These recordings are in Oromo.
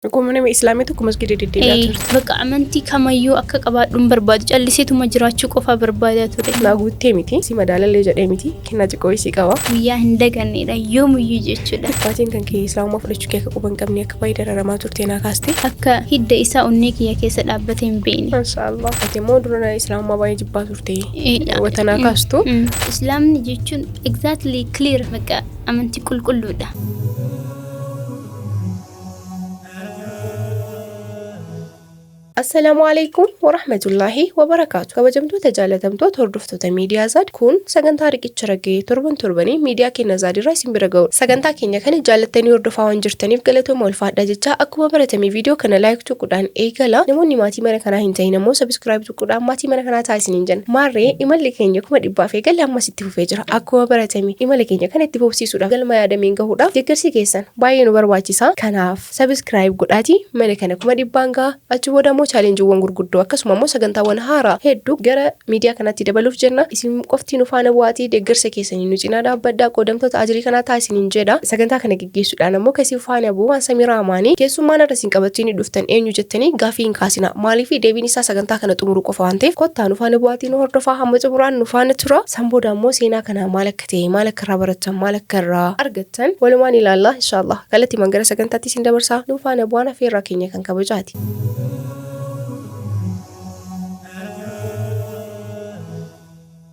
Akkuma nama Islaamii tokko masgida deddeebi'aa turte. Bakka amantii kamayyuu akka qabaadhu hin barbaadu. Calliseetuma jiraachuu qofaa barbaadaa ture. Naa guuttee miti. Si madaalallee jedhee miti. Kennaa xiqqoo isii qaba. Guyyaa hin dagannedha yoomiyyuu jechuudha. Maatiin kan kee Islaamummaa fudhachuu kee akka quba hin qabne akka baay'ee dararamaa turte naa kaaste. Akka hidda isaa onnee kiyya keessa dhaabbatee hin beekne. Mashaallah. Ati immoo dura Islaamummaa baay'ee jibbaa turte. Wanta naa kaastu. Islaamni jechuun exactly clear, bakka amantii qulqulluudha. Assalaamu alaikum warahmatullaahi wabarakaatu. Kabajamtoota, jaalatamtoota hordoftoota miidiyaa Zaad, kun sagantaa Riqicha Ragga'ee torban torbanii miidiyaa keenya Zaad irraa isin bira ga'udha. Sagantaa keenya kana jaallattanii hordofaa waan jirtaniif galatooma, ulfaadha jechaa, akkuma baratame viidiyoo kana like tuquudhaan eegala. Namoonni maatii mana kanaa hin ta'in ammoo subscribe tuquudhaan maatii mana kanaa ta'a isiniin jenna. Maarree, imalli keenya 100,000f eegalle ammas itti fufee jira. Akkuma baratame imala keenya kana itti fufsiisuudhaaf, galma yaadameen gahuudhaaf deeggarsi keessan baay'ee nu barbaachisa. Kanaaf subscribe godhaatii mana kana 100,000n ga'a. Achi booda immoo challengeiiwwan gurguddoo, akkasuma immoo sagantaawwan haaraa hedduu gara miidiyaa kanaatti dabaluuf jenna. Isin qofti nu faana bu'aatii deeggarsa keessanii nu cinaa dhaabbadhaa, qoodamtoota ajirii kanaa ta'a isiniin jedha. Sagantaa kana geggeessuudhaan ammoo kasii faana bu'u waan Samiraa Amaanii. Keessummaan irra isin qabatanii dhuftan eenyu jettanii gaafii hin kaasina. Maaliif? Deebiin isaa sagantaa kana xumuruu qofa waan ta'eef, kottaa nu faana bu'aatii nu hordofaa, hamma xumuraan nu faana tura. San booda ammoo seenaa kanaa maal akka ta'e, maal akka irraa barattan, maal akka irraa argattan walumaan ilaalla, inshaallah. Kallattiimaan gara sagantaatti isin dabarsaa, nu faana bu'aan affeerraa keenya kan kabajaati.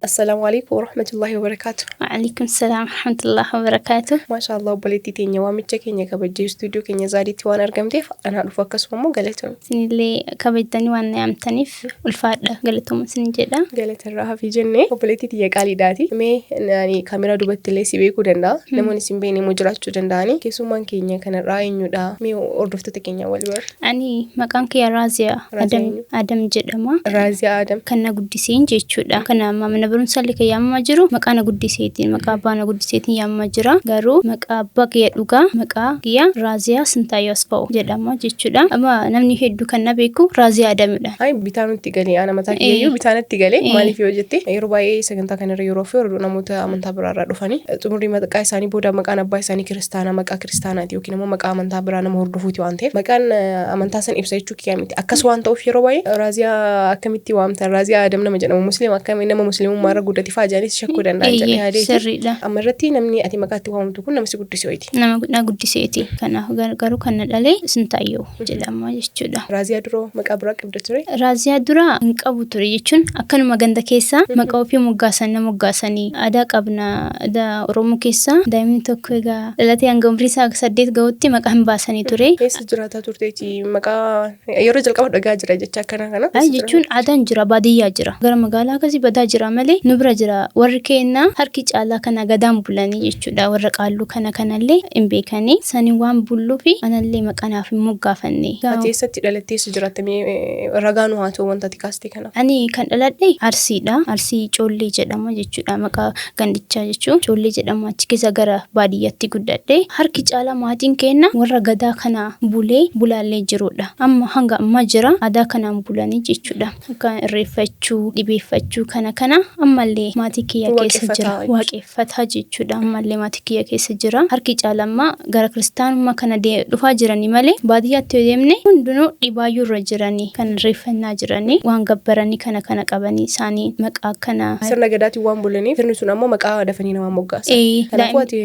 Assalaamu alaikum warahmatullahi wabarakaatu. Waalaikum salaam warahmatullahi wabarakaatu. Maasha Allah, obboleettii teenya, waamicha keenya kabajjee istuudiyoo keenya Zaadiitti waan argamteef anaa dhufu, akkasuma immoo galatoomi. Isinillee kabajtanii waan na yaamtaniif ulfaadha, galatooma isin jedha. Galatarraa hafii jennee, obboleettii tiyya qaaliidhaati. Mee ani kaameraa duubatti illee si beekuu danda'a. Namoonni si hin beekne immoo jiraachuu danda'ani. Keessummaan keenya kanarraa eenyudha? Mee hordoftoota keenya wal bari. Ani maqaan kiyya Raaziyaa Raaziyaa Adam, eenyu? Adam jedhama. Raaziyaa Adam. Kan na guddiseen jechuudha. Kan amma mana barumsaa illee kan yaamamaa jiru maqaa na guddiseetiin, maqaa abbaa na guddiseetiin yaamamaa jira. Garuu maqaa abbaa kiyya dhugaa, maqaa kiyya Raaziyaa Sintaayyoo Asfa'u jedhama jechuudha. Amma namni hedduu kan na beeku Raaziyaa Adamidha. Ay, bitaa nutti galee, ana mataa kiyyayyuu bitaa natti galee. Maaliif yoo jette, yeroo baay'ee sagantaa kanarra yeroo fi namoota amantaa biraarraa dhufanii xumurrii maqaa isaanii booda maqaan abbaa isaanii kiristaanaa, maqaa kiristaanaati yookiin immoo maqaa amantaa biraa nama hordofuuti waan ta'eef, maqaan amantaa san ibsa jechuu kiyyaa miti. Akkas waan ta'uuf, yeroo baay'ee Raaziyaa akkamitti waamtan, Raaziyaa Adam nama jedhamu, musliima akkamii, nama muslimummaa irra guddate fa'aa jedhanis shakkuu danda'an jedhee yaadeeti. Sirriidha. Amma irratti namni ati maqaa itti waamtu kun nama si guddise wayiiti. Nama na guddiseeti. Kanaaf garuu kan na dhale Sintaayyoo jedhama jechuudha. Raaziyaa duroo maqaa biraa qabda ture? Raaziyaa dura hin qabu ture, jechuun akkanuma ganda keessa maqaa ofii moggaasan na moggaasanii. Aadaa qabna, aadaa Oromoo keessa daa'imni tokko egaa dhalatee hanga umrii isaa 8 gahutti maqaa hin baasanii ture. Eessa jiraataa turteeti? Maqaa yeroo jalqaba dhagaa jira jecha akkana kana. Ay, jechuun aadaan jira, baadiyyaa jira. Gara magaalaa akkasii badaa jira malee nu bira jira. Warri keenya harki caalaa kana gadaan bulanii jechuudha. Warra qaalluu kana kanallee hin beekanii. Sani waan bulluufi anallee maqaa naaf hin moggaafanne. Ati eessatti dhalattee, eessa jiraatte? Mee ragaa nu haa ta'u wanta ati kaaste kanaaf. Ani kan dhaladhe Arsiidha. Arsii Coollee jedhama jechuudha. Maqaa gandichaa jechuun Coollee jedhama. Achi keessa gara baadiyyaatti guddadhe. Harki caalaa maatiin keenya warra gadaa kana bulee bulaallee jirudha. Amma hanga ammaa jira, aadaa kanaan bulanii jechuudha. Akka irreeffachuu, dhibeeffachuu kana kana ammallee maatii kiyya keessa jira. Waaqeffataa jechuudha. Waaqeffataa jechuudha. Ammallee maatii kiyya keessa jira. Harki caalammaa gara kiristaanummaa kana dhufaa jiranii malee, baadiyyaatti yoo deemne hundinuu dhibaayyuu irra jiranii, kan irreeffannaa jiranii, waan gabbaranii kana kana qabanii isaanii maqaa kana. Sirna gadaatiin waan bulaniif, sirni sun ammoo maqaa dafanii namaa moggaasa. Kanaafuu ati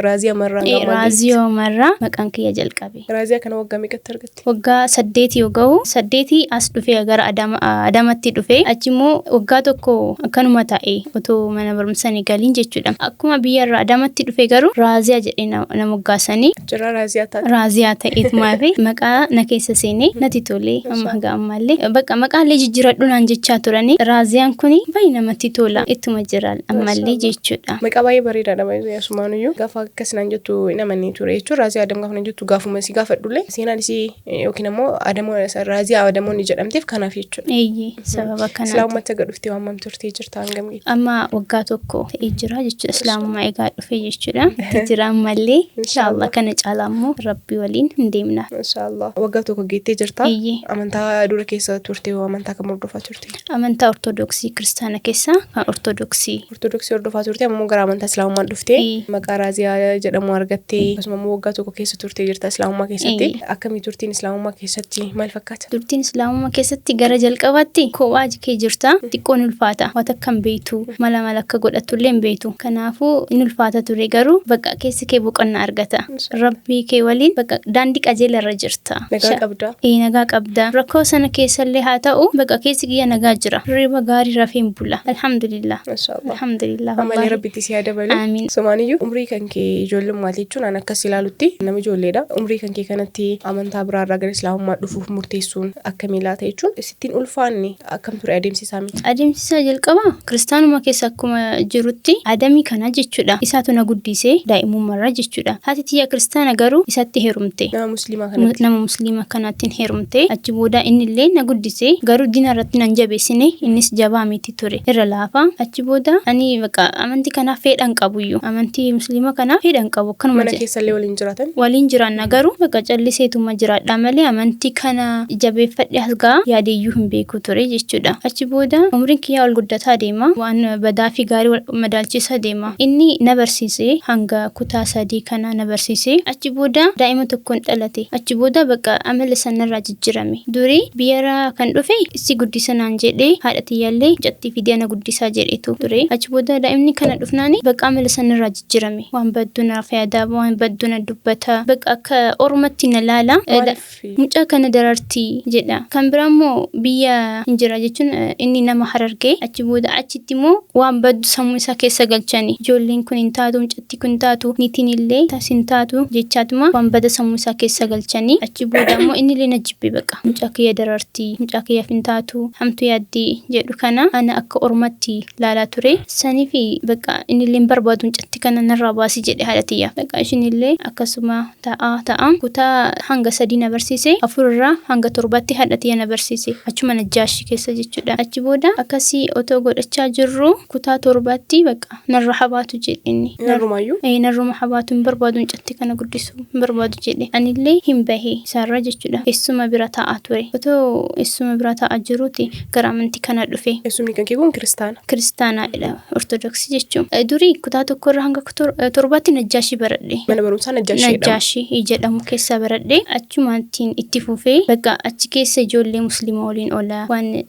Raaziyaa Marraa gammaa geesse. Raaziyaa Marraa maqaan kiyya jalqabe. Raaziyaa kana waggaa meeqatti argatte? Waggaa 8 yoo gahu, 8 as dhufee gara Adaamatti dhufee, achi immoo waggaa tokko akkanuma taa'e otoo mana barumsaa hin galiin jechuudha. Akkuma biyya irraa Adaamatti dhufe garuu Raaziyaa jedhee na moggaasanii. Achirraa Raaziyaa taate. Raaziyaa ta'eetumaa fi maqaa na keessa seenee natti tolee, amma haga ammaallee bakka maqaallee jijjiiradhu naan jechaa turanii, Raaziyaan kun baay'ee namatti tola, ittuma jira ammallee jechuudha. Maqaa baay'ee bareedaadha, baay'ee asumaanuyyuu gaafa akkas naan jettu hin amannee ture jechuun. Raaziyaa Adam gaafa naan jettu, gaafuma si gaafadhullee seenaan isii yookiin ammoo Adamoo, Raaziyaa Adamoonni jedhamteef kanaaf jechuudha. Eeyyee, sababa kanaati. Islaamummaatti aga dhuftee waamam turtee jirta? Hangam geette? Amma waggaa tokko ta'ee jira jechuudha. Islaamummaa egaa dhufe jechuudha. Itti jira ammallee. Inshaallah kana caalaa immoo Rabbi waliin hin deemna. Inshaallah. Waggaa tokko geettee jirta. Eeyyee. Amantaa dura keessa turte hoo amantaa kam hordofaa turte? Amantaa Ortodoksii Kiristaana keessaa kan Ortodoksii. Ortodoksii hordofaa turte, amma immoo gara amantaa Islaamummaa dhuftee maqaa Raaziyaa jedhamu argattee, akkasuma immoo waggaa tokko keessa turtee jirta Islaamummaa keessatti. Akkamii turtiin Islaamummaa keessatti maal fakkaata? Turtiin Islaamummaa keessatti gara jalqabaatti kophaa kee jirta, xiqqoo ni ulfaata, waan akka hin beektu, mala mala akka godhatullee hin beektu. Kanaafuu ni ulfaata ture, garuu bakka keessi kee boqonnaa argata. Rabbii kee waliin bakka daandii qajeela irra jirta. Nagaa qabda. Ee, nagaa qabda. Rakkoo sana keessallee haa ta'u, bakka keessi kiyya nagaa jira. Hirriba gaarii rafeen bula. Alhamdulillah. Mashallah. Alhamdulillah. Amalee Wallahi. Rabbitti si haa dabalu. Amiin. Somaaniyyuu umrii kan kee ijoollummaati jechuun an akkas ilaalutti nama ijoolleedha. Umrii kan kee kanatti amantaa biraarraa gara Islaamummaa dhufuuf murteessuun akkamii laata jechuun sittiin ulfaanne, akkam ture adeemsi isaa miti? Adeemsi isaa jalqaba kiristaanuma keessa akkuma jirutti adamii kana jechuudha. Isaatu na guddisee daa'imummaarraa jechuudha. Haati tiyya kiristaana, garuu isatti heerumte. Nama musliimaa kanatti. Nama musliima kanaatiin heerumte. Achi booda innillee na guddise, garuu diina irratti nan jabeessine. Innis jabaa miti ture, irra laafa. Achi booda ani baqa amantii kanaaf fedhan qabuyyuu, amantii musliima kanaaf fedhan qabu akkanuma Mana jedhe. Keessallee waliin jiraatan. Waliin jiraanna, garuu baqa calliseetuma jiraadha malee amantii kana jabeeffadhe as ga'a yaadeeyyuu hin beeku ture jechuudha. Achi booda umriin kiyyaa ol guddataa deema. Waan badaa fi gaarii wal madaalchisaa deema. Inni na barsiise, hanga kutaa 3 kana na barsiise. Achi booda daa'ima tokkoon dhalate. Achi booda baqa amala sanarraa jijjiirame. Durii biyyarraa kan dhufe si guddisa naan jedhee, haadha tiyyaallee mucattii fidee ana guddisaa jedhetu ture. Achi booda daa'imni kana dhufnaani baqa amala sanarraa jijjiirame. Waan baddu na fayyada, waan baddu na dubbata. Baqa akka ormatti na laala. Maaliif? Mucaa kana darartii jedha. Kan biraa immoo biyya hin jira jechuun inni nama Harargee. Achi booda achitti immoo waan baddu sammuu isaa keessa galchani. Ijoolleen kun hin taatu, mucattii kun hin taatu, niitiin illee tas hin taatu jechaatuma waan bada sammuu isaa keessa galchani. Achi booda immoo inni illee na jibbe baqa. Mucaa kiyya darartii, mucaa kiyyaaf hin taatu, hamtuu yaaddii jedhu kana ana akka ormatti laalaa ture. Saniifi baqa inni illee hin barbaadu, mucattii kana narraa baasi jedhe haadha tiyya. Baqa ishiin illee akkasuma ta'a ta'a. Kutaa hanga 3 na barsiise. 4 irraa hanga 7tti haadha tiyya na barsiise. Achuma Najjaashii keessa jechuudha. Achi booda akkasii otoo godhachaa jirru kutaa 7tti baqa narra habaatu jedhe inni. Narrumaayyuu? Ee, narruma habaatu, hin barbaadu, mucattii kana guddisuu hin barbaadu jedhe. Anillee hin bahe isaarra jechuudha. Eessuma bira taa'aa ture. Otoo eessuma bira taa'aa jiruuti gara amantii kana dhufe. Eessumni kan kee kun kiristaana? Kiristaanaadha, Ortodoksii jechuun. Durii kutaa 1rraa hanga 7tti Najjaashii baradhe. Mana barumsaa Najjaashii jedhamu. Najjaashii jedhamu keessa baradhe. Achumaattiin itti fufee bakka achi keessa ijoollee musliima waliin oola. Waan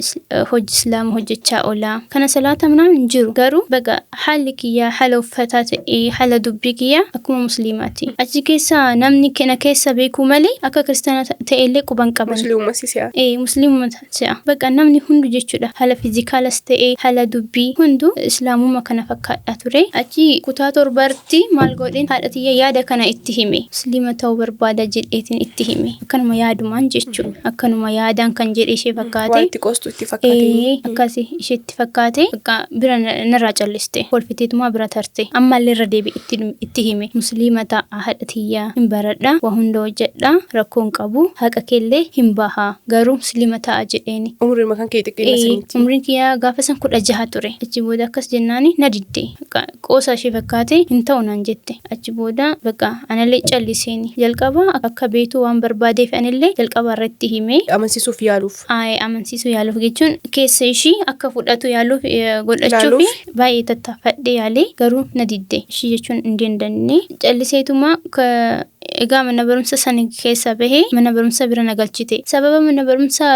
hojii islaama hojjechaa oola. Kana salaata manaan hin jiru. Garuu bakka haalli kiyyaa, haala uffataa ta'ee haala dubbii kiyyaa akkuma musliimaati. Achi keessa namni kana keessa beekuu malee akka kiristaana ta'ellee quban qaban. Musliimummaa si se'a. Ee, musliimuma se'a. Bakka namni hundu jechuudha. Haala fiizikaalas ta'ee haala dubbii hundu islaamummaa kana fakkaadha ture. Achi kutaa 7tti maal godheen, haadha tiyya yaada kana itti hime. Musliima ta'uu barbaada jedheetiin itti hime. Akkanuma yaadumaan jechuudha. Akkanuma yaadaan kan jedhe ishee fakkaate. Waan itti qoostu itti fakkaate. Ee, akkasi isheetti fakkaate. Bakka bira narraa calliste. Kolfiteetumaa bira tarte. Ammallee irra deebi'e itti hime. Musliima ta'a haadha tiyya, hin baradha, waa hunda hojjedha, rakkoo hin qabu, haqa keellee hin baha, garuu musliima ta'a jedheeni. Umriin kan kee xiqqeenya Ee, sanitti. Umriin kiyyaa gaafa san 16 ture. Achi booda akkas jennaani na didde. Bakka qoosaa ishee fakkaate, hin ta'u naan jette. Achi booda bakka anallee calliseeni. Jalqaba akka beektu waan barbaadeef anillee jalqaba irratti hime. Amansiisuuf yaaluuf. Aye, amansiisuu yaaluuf jechuun keessa ishii akka fudhatu yaaluuf, godhachuuf Ilaaluuf. Baay'ee tattaaffadhee yaalee, garuu na didde. Ishii jechuun hin dandeenye. Calliseetuma egaa mana barumsa sana keessa bahee mana barumsa bira na galchite. Sababa mana barumsa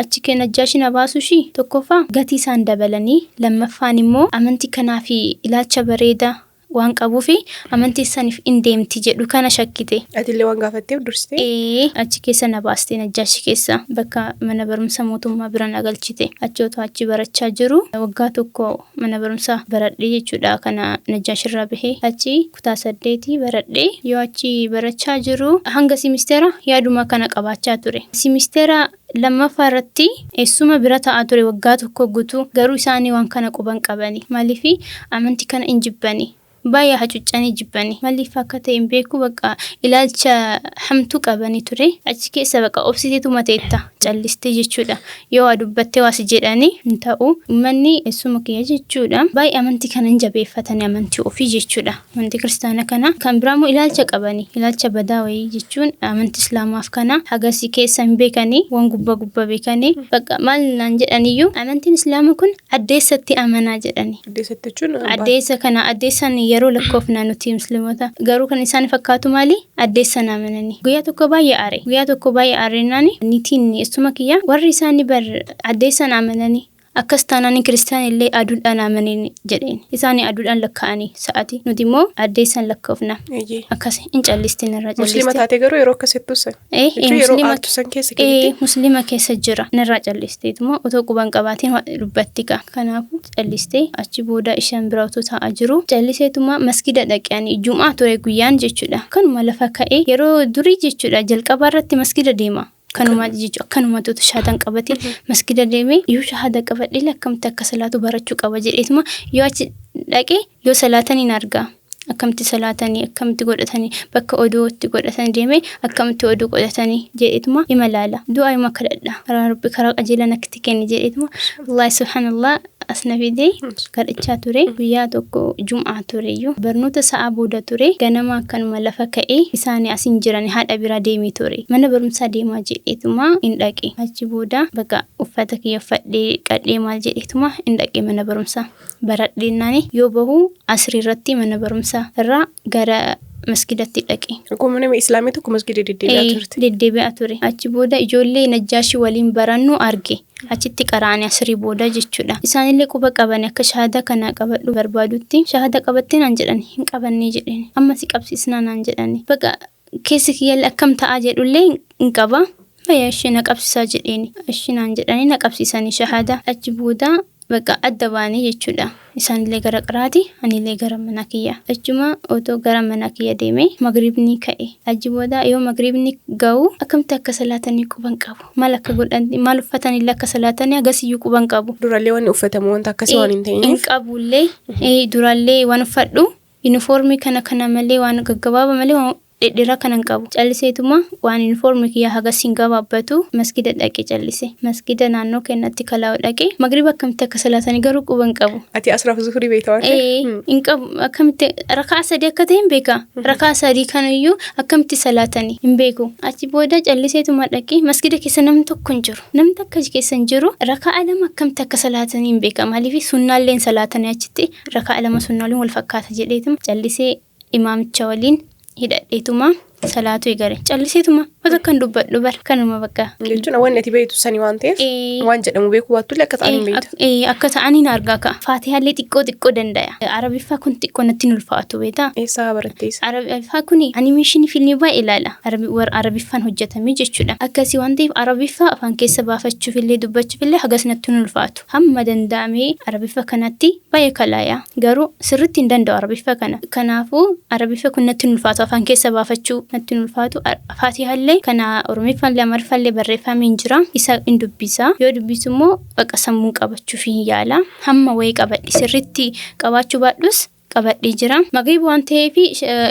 achi kee Najjaashi na baasuu ishii, tokkoffaa gatii isaan dabalanii, lammaffaan immoo amantii kanaa fi ilaalcha bareeda waan qabuufi amantii saniif in deemti jedhu kana shakkite. Atillee waan gaafatteef dursitee? Ee, achi keessa na baaste, Najjaashi keessa bakka mana barumsa mootummaa bira na galchite. Achi otoo achi barachaa jiru waggaa tokko mana barumsa baradhe jechuudha, kana Najjaashirraa bahee achi kutaa 8 baradhe. Yoo achi barachaa jiru hanga simisteera yaaduma kana qabaachaa ture. Simisteera lammaffaa irratti eessuma bira taa'aa ture waggaa tokko guutuu, garuu isaanii waan kana quban qabani. Maaliif amantii kana hin jibbani. Baay'ee hacuuccanii jibbani. Maaliif akka ta'e hin beeku, bakka ilaalcha hamtuu qabanii ture. Achi keessa bakka obsiteetuma teetta callistee jechuudha. Yoo waa dubbattee waa si jedhanii hin ta'u. Uummanni eessuma kiyya jechuudha. Baay'ee amantii kana hin jabeeffatanii, amantii ofii jechuudha. Amantii kiristaana kana kan biraa immoo ilaalcha qabanii, ilaalcha badaa wayii jechuun amantii islaamaaf kana hagasii keessa hin beekanii, waan gubbaa gubbaa beekanii, bakka maal naan jedhaniyyuu, amantiin islaamaa kun addeessatti amanaa jedhani. Addeessatti jechuun Addeessa kana, addeessan yeroo lakkoofna nuti musliimota garuu kan isaan fakkaatu maali, addeessan amananii. Guyyaa tokko baay'ee aare. Guyyaa tokko baay'ee aareennaani, niitiin eessuma kiyya, warri isaanii bar addeessan amananii, akkas taanaan kiristaan illee aduudhaan amananii jedheen. Isaan aduudhaan lakkaa'anii sa'ati, nuti immoo addeessan lakkoofna. Akkas hin callistiin irraa Musliima calliste. Taatee garuu yeroo akkasittu san. Jechuun yeroo aartu san keessa keessatti. Musliima keessa jira. Narraa callisteetuma otoo quban qabaatiin dubbatti ka. Kanaafuu callistee, achi booda isheen bira otoo taa'aa jiru calliseetuma masgida dhaqe. Ani jum'aa ture guyyaan jechuudha. Kanuma lafa ka'ee yeroo durii jechuudha, jalqabaa irratti masgida deema. Kanuma jechuudha, akkanumatti otoo shahaadan qabate masgida deemee, yoo shahaada qabadhe akkamitti akka salaatu barachuu qaba jedheetuma yoo achi dhaqe, yoo salaatan hin argaa. Akkamitti salaatanii, akkamitti godhatanii, bakka oduu itti godhatanii deemee akkamitti oduu godhatanii jedheetuma ima laala. Du'aa ima kadhadha. Karaa Rabbi karaa qajeelaa natti kenni jedheetuma, wallahi subhaanallah, as na fidee kadhachaa ture. Guyyaa tokko jum'aa tureyyuu, barnoota sa'aa booda ture, ganama akkanuma lafa ka'ee, isaanii as hin jiran, haadha bira deemee ture. Mana barumsaa deemaa jedheetuma hin dhaqe. Achi booda bakka uffata kiyya uffadhee qadhee maal jedheetuma hin dhaqe mana barumsaa. Baradheennaani yoo bahu asrii irratti mana barumsaa irraa gara masgidatti dhaqe. Akkuma nama islaamii tokko masgida deddeebi'aa turte. Deddeebi'aa ture. Achi booda ijoollee Najjaashii waliin barannu arge. Achitti qara'anii asrii booda jechuudha. Isaanillee quba qaban akka shahaada kana qabadhu barbaadutti, shahaada qabattee naan jedhani, hin qabannee jedheni. Amma si qabsiisnaa naan jedhani. Bakka keessi kiyyallee akkam ta'aa jedhullee hin qaba. Bayya ishee na qabsiisaa jedheeni. Ishee naan jedhanii na qabsiisanii shahaada. Achi booda bakka adda baanee jechuudha. Isaanillee gara qaraati, anillee gara mana kiyya. Achuma otoo gara mana kiyya deemee magriibni ka'e. Achi booda yoo magriibni ga'u akkamitti akka salaatanii quban qabu. Maal akka godhan, maal uffatanillee akka salaatanii agasiyyuu quban qabu. Durallee wanni uffatamu wanta akkasii waan hin Hin ta'iniif. qabullee, durallee waan uffadhu yuunifoormii kana malee, waan gaggabaabaa malee waan dhedheeraa kana hin qabu. Calliseetuma waan yuunifoormii kiyya hagas hin gabaabbatu masgida dhaqe callise. Masgida naannoo keenyatti kalaa'u dhaqe, magriiba akkamitti akka salaatanii garuu quba hin qabu. Ati asraaf zuhurii beekta waan ta'eef. Hin qabu, akkamitti rakaa sadii akka ta'e hin beeka. Rakaa sadii kanayyuu akkamitti salaatanii hin beeku. Achi booda calliseetuma dhaqe, masgida keessa namni tokko hin jiru. Namni takka keessa hin jiru. Rakaa lama akkamitti akka salaatanii hin beeka. Maaliif sunnaallee hin salaatanii achitti, rakaa lama sunnaa waliin wal fakkaata jedheetuma callisee imaamicha waliin hidhadheetuma salaatu eegale. Calliseetuma wanta akkan dubbadhu bara kanuma bakka. Jechuun wanni ati beektu sani waan ta'eef waan jedhamu beekuu baattullee akka ta'an hin beektu. Akka ta'an hin argaa ka. Faatihaallee xiqqoo xiqqoo danda'a. Arabiffaa kun xiqqoo natti hin ulfaatu, beektaa? Eessaa baratte isa? Arabiffaa kun animeeshinii fiilmii baay'ee ilaala. Warra Arabiffaan hojjetame jechuudha. Akkasii waan ta'eef Arabiffaa afaan keessa baafachuuf illee dubbachuuf illee hagas natti hin ulfaatu. Hamma danda'amee Arabiffa kanatti baay'ee kalaaya. Garuu sirriitti hin danda'u Arabiffa kana. Kanaafuu Arabiffa kun natti hin ulfaatu, afaan keessa baafachuu natti hin ulfaatu. Faatihaallee kana Oromiffaallee Amaariffaallee barreeffamee hin jira. Isa hin dubbisa. Yoo dubbisu immoo baqa sammuu qabachuuf hin yaala. Hamma wayii qabadhe, sirriitti qabaachuu baadhus qabadhee jira. Magriib waan ta'eef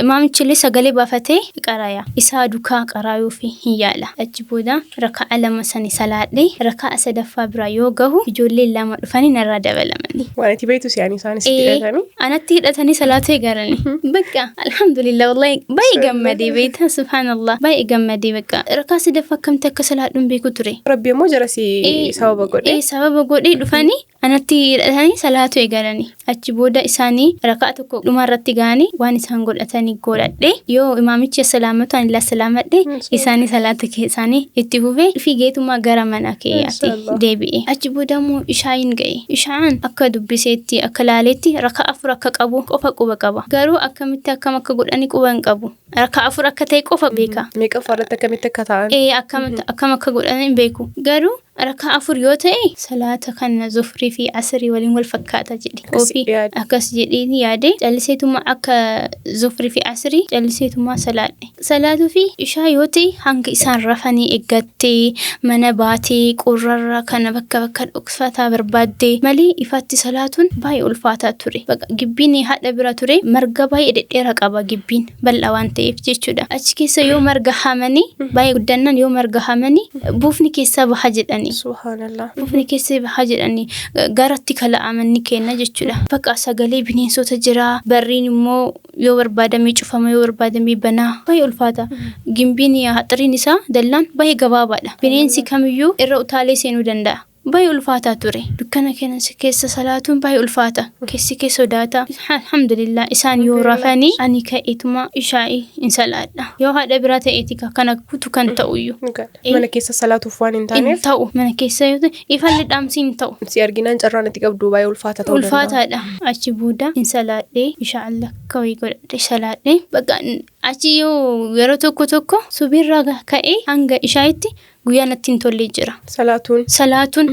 imaamichi illee sagalee baafatee qaraya. Isaa dukaa qaraayuuf hin yaala. Achi booda raka'a lama sani salaadhee raka'a sadaffaa bira yoo gahu ijoolleen lama dhufanii narraa dabalamanii. Waan ati beektu si'anii isaanis itti hidhatanii. Anatti hidhatanii salaatee galanii. Bakka alhamdulillah, wallahi baay'ee gammadee, beektaa, subhaanallah, baay'ee gammadee, bakka rakaa sadaffaa akkamitti akka salaadhu hin beeku ture. Rabbi immoo jara si sababa godhe. Sababa godhee dhufanii anatti hidhatanii salaatu eegalanii. Achi booda isaanii rakaa tokko dhuma irratti ga'anii waan isaan godhatanii godhadhe, yoo imaamichi assalaamatu ani assalaamadhe, isaanii salaata isaanii itti fufee fiigeetuma gara mana kiyyaatti Mashallah. deebi'e. Achi booda immoo ishaayin ga'e. Ishaan akka dubbiseetti akka laaleetti rakaa afur akka qabu qofa quba qaba. Garuu akkamitti akkam akka godhanii quba hin qabu. Rakaa afur akka ta'e qofa beeka. Meeqaffaa irratti akkamitti akka ta'an? Akkam akka godhan hin beeku. Garuu rakaa afur yoo ta'e salaata kana zuhrii fi asrii waliin wal fakkaata jedhe. Akkas Ofii yaade. Akkas jedhee yaade. barbaade calliseetuma akka zufrii fi asrii calliseetuma salaadhe. Salaatuu fi ishaa yoo ta'e hanga isaan rafanii eeggattee mana baatee qorrarraa kana bakka bakka dhokfataa barbaaddee malee ifatti salaatuun baay'ee ulfaataa ture. Bakka gibbiin haadha bira ture marga baay'ee dhedheeraa qaba gibbiin bal'aa waan ta'eef jechuudha. Achi keessa yoo marga haamanii baay'ee guddannaan yoo marga haamanii buufni keessaa baha jedhanii. Subhaanallah. Buufni keessaa baha jedhanii garatti kala'amanni kenna jechuudha. Bakka sagalee bineensota jira. Barriin immoo yoo barbaadame cufama yoo barbaadame banaa. Baay'ee ulfaata. Gimbiin haxiriin isaa dallaan baay'ee gabaabaadha. Bineensi kamiyyuu irra utaalee seenuu danda'a. Baay'ee ulfaataa ture. Dukkana keessa salaatuun baay'ee ulfaata. Keessi kee sodaata. Alhamdulillah isaan yoo rafanii ani ka'eetuma ishaa'ii hin salaadha. Yoo haadha biraa ta'eeti kana kutu kan ta'uyyuu. Mana keessa salaatuuf waan hin Hin taaneef ta'u. Mana keessa yoo ta'e ifallee dhaamsi hin ta'u. si arginaan carraan itti qabdu baay'ee ulfaata ta'uu danda'a. Ulfaataadha. Achi booda hin salaadhee inshaallah akka wayii godhadhe salaadhee bakka achi yoo yeroo tokko tokko subiirraa ka'ee hanga ishaa'itti guyyaa natti hin tolle jira. Salaatuun. Salaatuun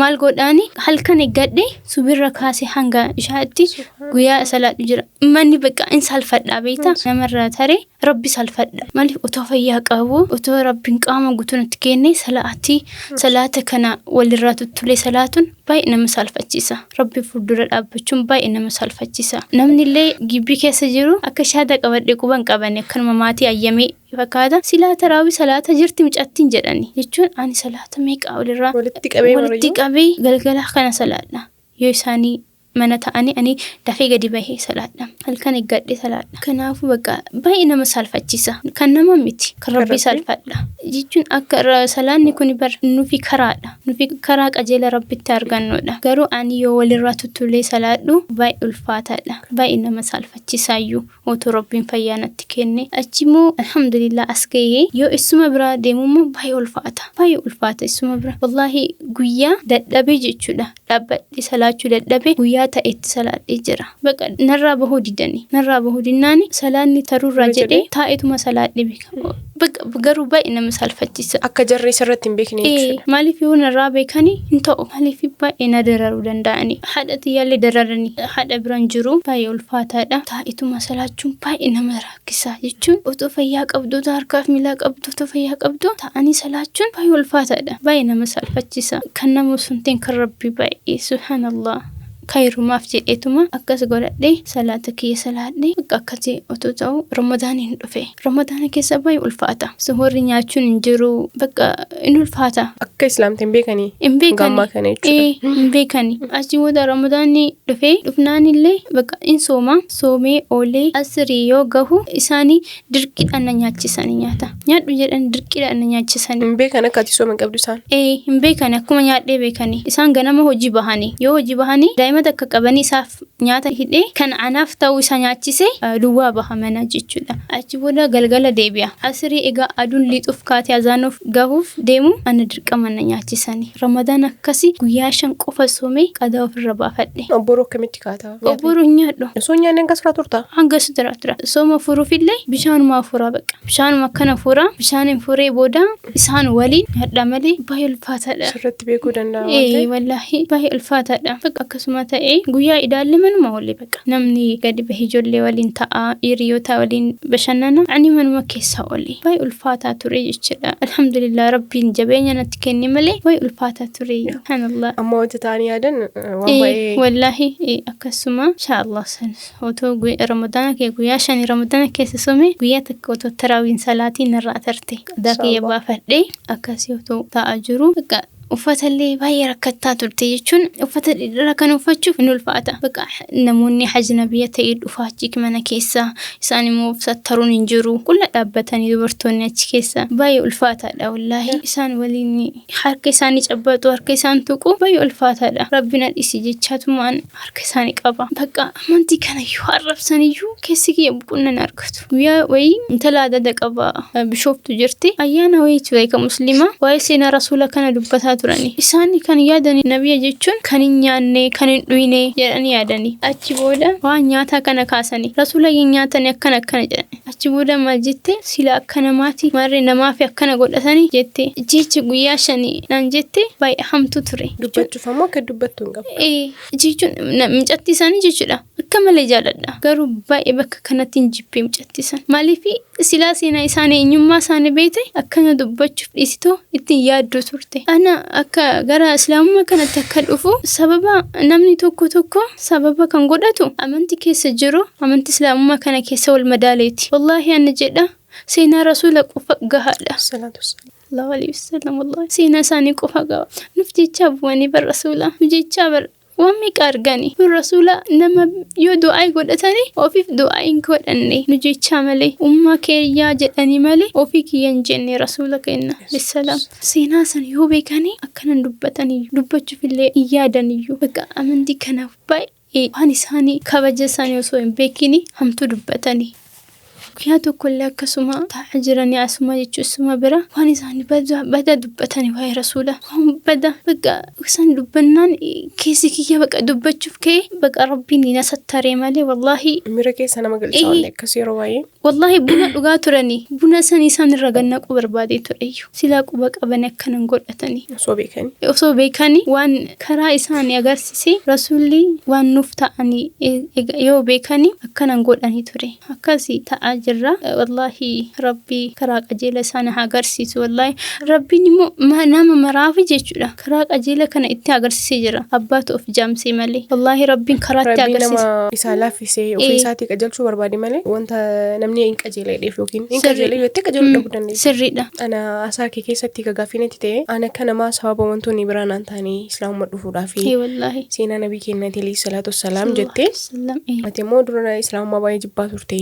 maal godhaani halkan eeggadhe subirra kaase hanga ishaatti guyyaa salaadhu jira. Manni bakka in salfadha beektaa namarraa taree rabbi salfadha. Maaliif otoo fayyaa qabu otoo rabbiin qaama guutuu natti kenne salaatii salaata kana walirraa tuttulee salaatuun baay'ee nama salfachiisa. Rabbi fuuldura dhaabbachuun baay'ee nama salfachiisa. Namni illee gibbii keessa jiru akka shaada qabadhe quban qabane akkanuma maatii ayyamee fakkaata. Silaa taraawii salaata jirti mucattiin jedhani jechuun ani salaata meeqa walirraa Walitti qabee walitti marayyuu. qabee galgala kana salaadha. Yoo isaanii mana ta'anii ani dafee gadi bahee salaadha. Halkan eeggadhee salaadha. Kanaafuu bakka baay'ee nama salfachiisa. Kan nama miti. Kan Kan rabbii rabbii. salfadha. Jechuun akka salaanni kun bar nufi karaadha. Nufi karaa qajeela rabbitti argannudha. Garuu ani yoo walirraa tuttulee salaadhu baay'ee ulfaataadha. Baay'ee nama salfachisaayyuu otoo rabbiin fayyaa natti kenne. Achi immoo alhamdulillah as gahee yoo isuma biraa deemu immoo baay'ee ulfaata. Baay'ee ulfaata isuma bira. Wallaahi guyyaa dadhabee jechuudha. Dhaabbadhee salaachuu dadhabee guyyaa ta'etti salaadhee jira. Bakka narraa bahuu didanii. Narraa bahuu dinnaani salaanni taruurraa Irra jedhee jedhee. taa'eetuma salaadhee beeka. Bakka garuu baay'ee nama salfachiisa. Akka jarri sirratti hin beekne jechuudha. Maaliif yoo narraa beekanii hin ta'u. Maaliif baay'ee na dararuu danda'anii. Haadha tiyyaallee dararanii haadha biraan jiru baay'ee ulfaataadha. Taa'etuma salaachuun baay'ee nama rakkisa jechuun otoo fayyaa qabdu otoo harkaaf miilaa qabdu otoo fayyaa qabdu taa'anii salaachuun baay'ee ulfaataadha. Baay'ee nama salfachiisa. Kan nama osoo hin ta'in kan rabbii baay'ee subhaanallah. Kayrumaaf jedheetuma akkas godhadhee salaata kiyya salaadhee bakka akkasii otoo ta'u Ramadaaniin dhufe. Ramadaana keessa baay'ee ulfaata. Suhoorri nyaachuun hin jiru bakka in ulfaata. Akka islaamti hin beekanii. Hin beekani. Gammaa kana jechuudha. Hin beekani. Achi booda Ramadaanni dhufee dhufnaan illee bakka in sooma. Soomee oolee asrii yoo gahu isaanii dirqiidhaan na nyaachisanii nyaata. Nyaadhu jedhan dirqiidhaan na nyaachisanii. Hin beekan akka ati sooma hin qabdu isaan. Hin beekani akkuma nyaadhee beekani. Isaan ganama hojii bahanii yoo hojii bahanii daa'ima takka qabanii isaaf nyaata hidhee kan anaaf ta'uu isa nyaachise duwwaa baha mana jechuudha. Achi booda galgala deebi'a. Asrii egaa aduun lixuuf kaatee azaanuuf gahuuf deemu ana dirqama na nyaachisanii. Ramadaan akkasii guyyaa 5 qofa soomee qadaa ofirra baafadhe. Obboroo akkamitti kaata? Obboroo hin nyaadhu. Osoo hin nyaanne hanga suraa turta? Hanga sutura tura. Sooma furuufillee bishaanuma furaa baqa. Bishaanuma akkana furaa. Bishaan hin furee booda isaan waliin nyaadha malee baay'ee ulfaataadha. Sirriitti beekuu danda'a waan ta'eef. Wallaahi baay'ee ulfaataadha. Bakka akkasuma ta'ee guyyaa idaallee manuma oolee baqa. Namni gadi bahee ijoollee waliin ta'a, hiriyoota waliin bashannana. Ani manuma keessa oolee baay'ee ulfaataa ture jechuudha. Alhamdulillah rabbiin jabeenya natti kenne malee baay'ee ulfaataa ture. Subhaanallah. Amma wanta ta'anii yaadan waan baay'ee. Wallaahi akkasuma inshaallah otoo Ramadaana kee guyyaa 5 Ramadaana keessa soome guyyaa takka otoo taraawiin salaatiin narraa tarte. Qadaa kiyya baafadhee akkasii otoo taa'aa jiru bakka uffatallee baay'ee rakkattaa turte jechuun uffata dhedheeraa kan uffachuuf hin ulfaata. Bakka namoonni hajnabiyya ta'ee dhufaa achi mana keessa isaan immoo sattaruun hin jiru. Qulla dhaabbatanii dubartoonni achi keessa baay'ee ulfaataadha wallaahi. Isaan waliin harka isaanii cabbaxu harka isaan tuqu baay'ee ulfaataadha. Rabbi na dhisi jechaatumaan harka isaanii qaba. Bakka amantii kana iyyuu arrabsaniyyuu keessi kiyya boqonnaa hin argatu. Guyyaa wayii intala adada qaba bishooftu jirti. Ayyaana wayii ture kan musliimaa waa'ee seenaa rasuula kana dubbataa turani. Isaan kan yaadani nabiyya jechuun kan hin nyaanne, kan hin dhuyne jedhanii yaadani. Achi booda waan nyaataa kana kaasani. Rasuula hin nyaatani akkana akkana jedhani. Achi booda maal jette, sila akka namaati maarree namaafi akkana godhatani jette. Jecha guyyaa shanii naan jette baay'ee hamtuu ture. Dubbachuuf ammoo akka dubbattu hin qabu. Ee, jechuun mucattii isaanii jechuudha. Akka malee jaaladha. Garuu baay'ee bakka kanatti hin jibbee mucattii sana. Maaliif silaa seenaa isaanii, eenyummaa isaanii beekte akkana dubbachuuf dhiisitoo ittiin yaaddu turte. Ana akka gara islaamummaa kanatti akka dhufu sababa namni tokko tokko sababa kan godhatu amantii keessa jiru, amantii islaamummaa kana keessa wal madaaleeti. Wallaahi ana jedha, seenaa rasuula qofa gahaadha. Salaatu wassalaam. Allahu alayhi wasallam, wallahi seenaa isaanii qofa gaha. Nuuf jechaa bu'anii bar rasuula. Nu jechaa bar waan meeqa argani. Kun rasuula nama yoo du'aa godhatanii ofiif du'aa hin godhanne, nu jechaa malee, ummaa keeyyaa jedhanii malee ofii kiyya hin jenne rasuula kenna. Bissalaam. Seenaa san yoo beekanii akkanan dubbataniyyuu, dubbachuuf illee hin yaadaniyyuu. Bakka amantii kanaaf baay'ee waan isaanii kabaja isaanii osoo hin beekini hamtuu dubbatanii. Guyyaa tokkollee akkasuma taa'aa jiranii asuma jechuun isuma bira waan isaanii bada bada dubbatanii, waa'ee rasuula waan bada. Bakka isaan dubbannaan keessi kiyya bakka dubbachuuf ka'e, bakka rabbiin na sattaree malee, wallaahi. Miira keessa nama galcha waan akkas yeroo baay'ee. Wallaahi buna dhugaa turanii, buna san isaan irra gannaquu barbaadee tureyyuu, silaa quba qabanii akkanan godhatanii. Osoo beekanii. Osoo beekanii waan karaa isaanii agarsiise rasuulli waan nuuf ta'anii yoo beekanii akkanan godhanii ture. Akkasi ta'aa jirra. Wallaahi rabbi karaa qajeela isaan haa agarsiisu. Wallaahi rabbiin immoo nama maraafi jechuudha. Karaa qajeela kana itti agarsiisee jira. Abbaatu of jaamsee malee. Wallaahi rabbiin karaatti Rabbiin agarsiisa. Nama isaa laaffisee ofii isaatii qajeelchuu barbaade malee wanta namni hin qajeela jedheef yookiin hin qajeela yoo ta'e qajeeluu dhabuu dandeessa. Sirriidha. Ana haasaa kee keessatti gaaffii natti ta'e, ana akka namaa sababa wantoonni biraa naan ta'anii islaamummaa dhufuudhaaf Ee wallaahi. seenaa nabii keenya alayhi salaatu wassalaam jettee, Sallam. Ati immoo dura islaamummaa baay'ee jibbaa turte.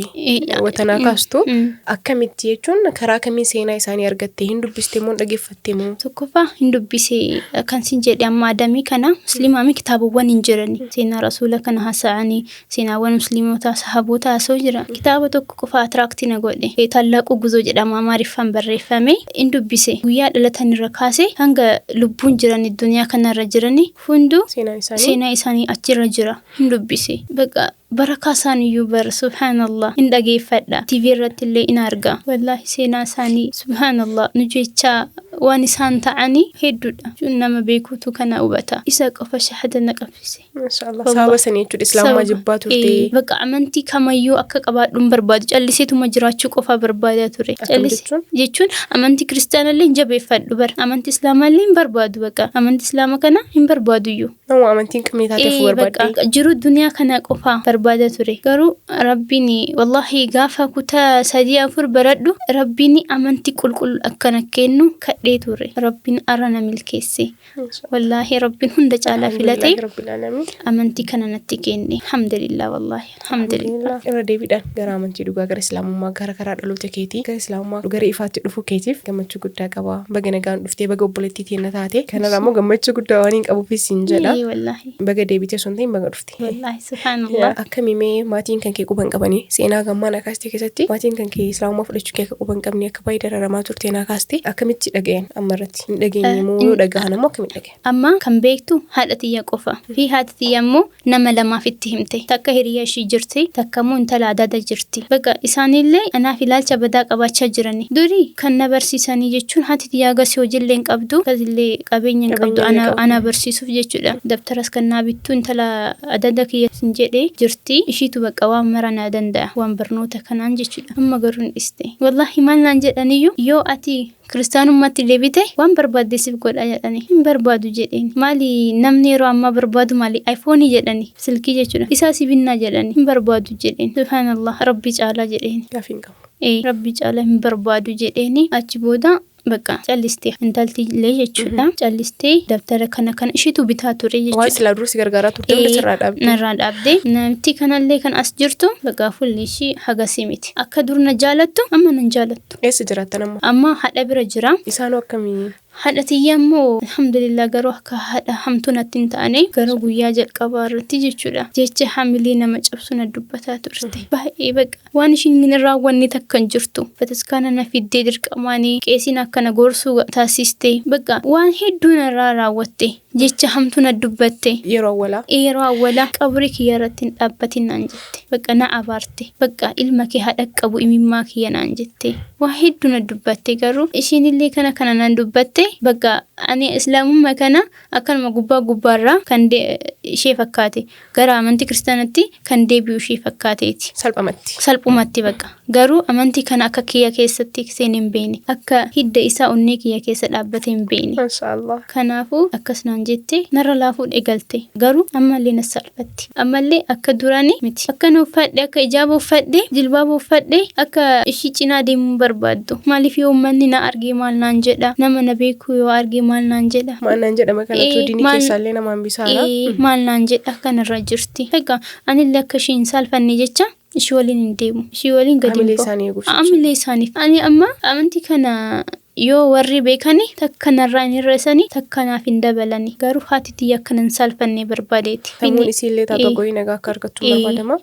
Watanaa kaastu akkamitti jechuun karaa kamiin seenaa isaanii argatte? Hin dubbiste moo hin dhaggeeffatte moo? Tokkoffaa hin dubbise kan sin jedhe, amma adamii kana musliimaami kitaabawwan hin jirani. Seenaa rasuula kana haasa'anii, seenaawwan musliimotaa sahaboota haasa'u jira. Kitaaba tokko qofa attract na godhe. Tallaaquu Guzoo jedhama, Amaariffaan barreeffame. Hin dubbise, guyyaa dhalatan irra kaase hanga lubbuun jirani duniyaa kanarra jirani hunduu Seenaan isaanii. Seenaa isaanii achirra jira, hin dubbise. Baqa barakaa isaaniiyyuu bara, subhaanallah, hin dhageeffadha, TV irratti illee in arga. Wallaahi seenaa isaanii, subhaanallah, nu jechaa waan isaan ta'anii hedduudha. Jechuun nama beekuutu kana hubata. Isa qofa shahada na qabsiise. Maashaallah. Sababa sanii jechuudha islaamummaa jibbaa turte. Bakka amantii kamayyuu akka qabaadhu hin barbaadu. Calliseetuma jiraachuu qofa barbaadaa ture. Akkam jechuun? Jechuun amantii kiristaanallee hin jabeeffadhu bara. Amantii islaamaallee hin barbaadu bakka. Amantii islaama kana hin barbaaduyyuu. Nama amantii hin qabne taateef barbaadde. Bakka jiru duniyaa kana qofa barbaada ture. Garuu rabbiin, wallaahi, gaafa kutaa sadii afur baradhu rabbiin amantii qulqulluu akkana kennu kadhee ture. Rabbiin arra na milkeesse. Wallaahi rabbiin hunda caalaa filatee Alhamdulillahi rabbil alamin. Amantii kana natti kenne. Alhamdulillah, wallaahi alhamdulillah. Irra deebiidhaan gara amantii dhugaa, gara islaamummaa, gara karaa dhaloota keetii, gara islaamummaa, gara ifaatti dhufuu keetiif gammachuu guddaa qaba. Baga nagaan dhuftee, baga obboleettii teenya taate. Kanarraa immoo gammachuu guddaa waan hin qabuufis siin jedha. Ee, wallaahi. Baga deebitee osoo hin ta'in baga dhufte. Wallaahi, subhaanallah. Akkamii mee maatiin kan kee quba hin qabanii? Seenaa gammaa na kaaste keessatti maatiin kan kee islaamummaa fudhachuu kee akka quba hin qabne, akka baay'ee dararamaa turte na kaaste. Akkamitti dhagayan amma irratti? Hin dhageenye moo, yoo dhagahan ammoo akkamitti dhagayan? Amma kan beektu haadha tiyya qofa. Fi haati tiyya immoo nama lamaaf itti himte. Takka hiriyaa ishii jirti, takka immoo intala adaada jirti. Bakka isaanillee anaaf ilaalcha badaa qabaachaa jirani. Duri kan na barsiisanii jechuun haati tiyya agasii hojiillee hin qabdu, akkasillee qabeenya hin qabdu Qabeenya illee ana, ana barsiisuuf jechuudha. Dabtaras kan naa bittu intala adada kiyya sin jedhe jirti. Ishiitu bakka waan mara naa danda'a, waan barnoota kanaan jechuudha. Amma garuu hin dhiste. Wallaahi maal naan jedhaniyyuu, yoo ati kiristaanummaatti deebite waan barbaadde siif godha jedhani. Hin barbaadu jedheen. Maali namni yeroo ammaa barbaadu maali? IPhone jedhani, silkii jechuudha. Isaa si binnaa jedhani. Hin barbaadu jedheen. Subhaanallah, rabbi caalaa jedheen. Gaafii hin qabu. Ee, rabbi caalaa hin barbaadu jedheeni. Achi booda bakka calliste intalti illee jechuudha. Callistee dabtara kana kan ishiitu bitaa ture Waan jechuudha. silaa dura si gargaaraa turte hunda sirraa dhaabde. Narraa dhaabde. Namti kanallee kan as jirtu bakka fuulli ishii hagasii miti. Akka dur na jaalattu amma nan jaalattu. Eessa jiraattan amma? Amma haadha bira jira. Isaanoo akkamii? Haadha tiyya immoo alhamdulillah, garuu akka haadha hamtuu natti hin taane. Garuu guyyaa jalqabaa irratti jechuudha, jecha hamilee nama cabsu na dubbataa turte. Baay'ee baqa waan ishiin hin raawwanne takka hin jirtu. Bataskaana na fiddee dirqamaanii qeesiin akkana gorsuu taasiste. Baqa waan hedduu narraa raawwatte, jecha hamtuu na dubbatte. Yeroo awwalaa. Yeroo awwalaa qabrii kiyya irratti hin dhaabbatin naan jette. Baqa na abaarte. Baqa ilma kee haa dhaqqabu imimmaa kiyya naan jette. Waa hedduu na dubbatte. Garuu ishiin illee kana kana naan dubbatte. Bakka ani islaamummaa kana akkanuma gubbaa gubbaarraa kan ishee fakkaate, gara amantii kiristaanatti kan deebi'u ishee fakkaateeti. Salphumatti. Salphumatti bakka. Garuu amantii kana akka kiyya keessatti seenee hin beekne. Akka hidda isaa onnee kiyya keessa dhaabbatee hin beekne. Mashaallah. Kanaafuu akkas naan jette, narra laafuu eegalte. Garuu ammallee na salphatti. Ammallee akka duraanii miti. Akka nu uffadhe, akka ijaaba uffadhe, jilbaaba uffadhe, akka ishii cinaa deemuu hin barbaaddu. Maaliif? Yoo uummanni na argee maal naan jedha? Nama na beeku yoo argee maal naan jedha? Maal naan jedhama kanatu diinii keessaallee nama hambisaara. Maal naan jedha kanarra jirti. Egaa anillee akka ishii hin saalfanne jecha ishii waliin hin deemu. Ishii waliin gadi hin Hamilee bahu. isaanii eeguuf jecha. Hamilee isaaniif. Ani amma amantii kana yoo warri beekani takka narraa hin hir'isani, takka naaf hin dabalani. Garuu haati tiyya akkana hin saalfanne barbaadeeti. Sammuun isiillee taatu goyii nagaa akka argattu barbaadama.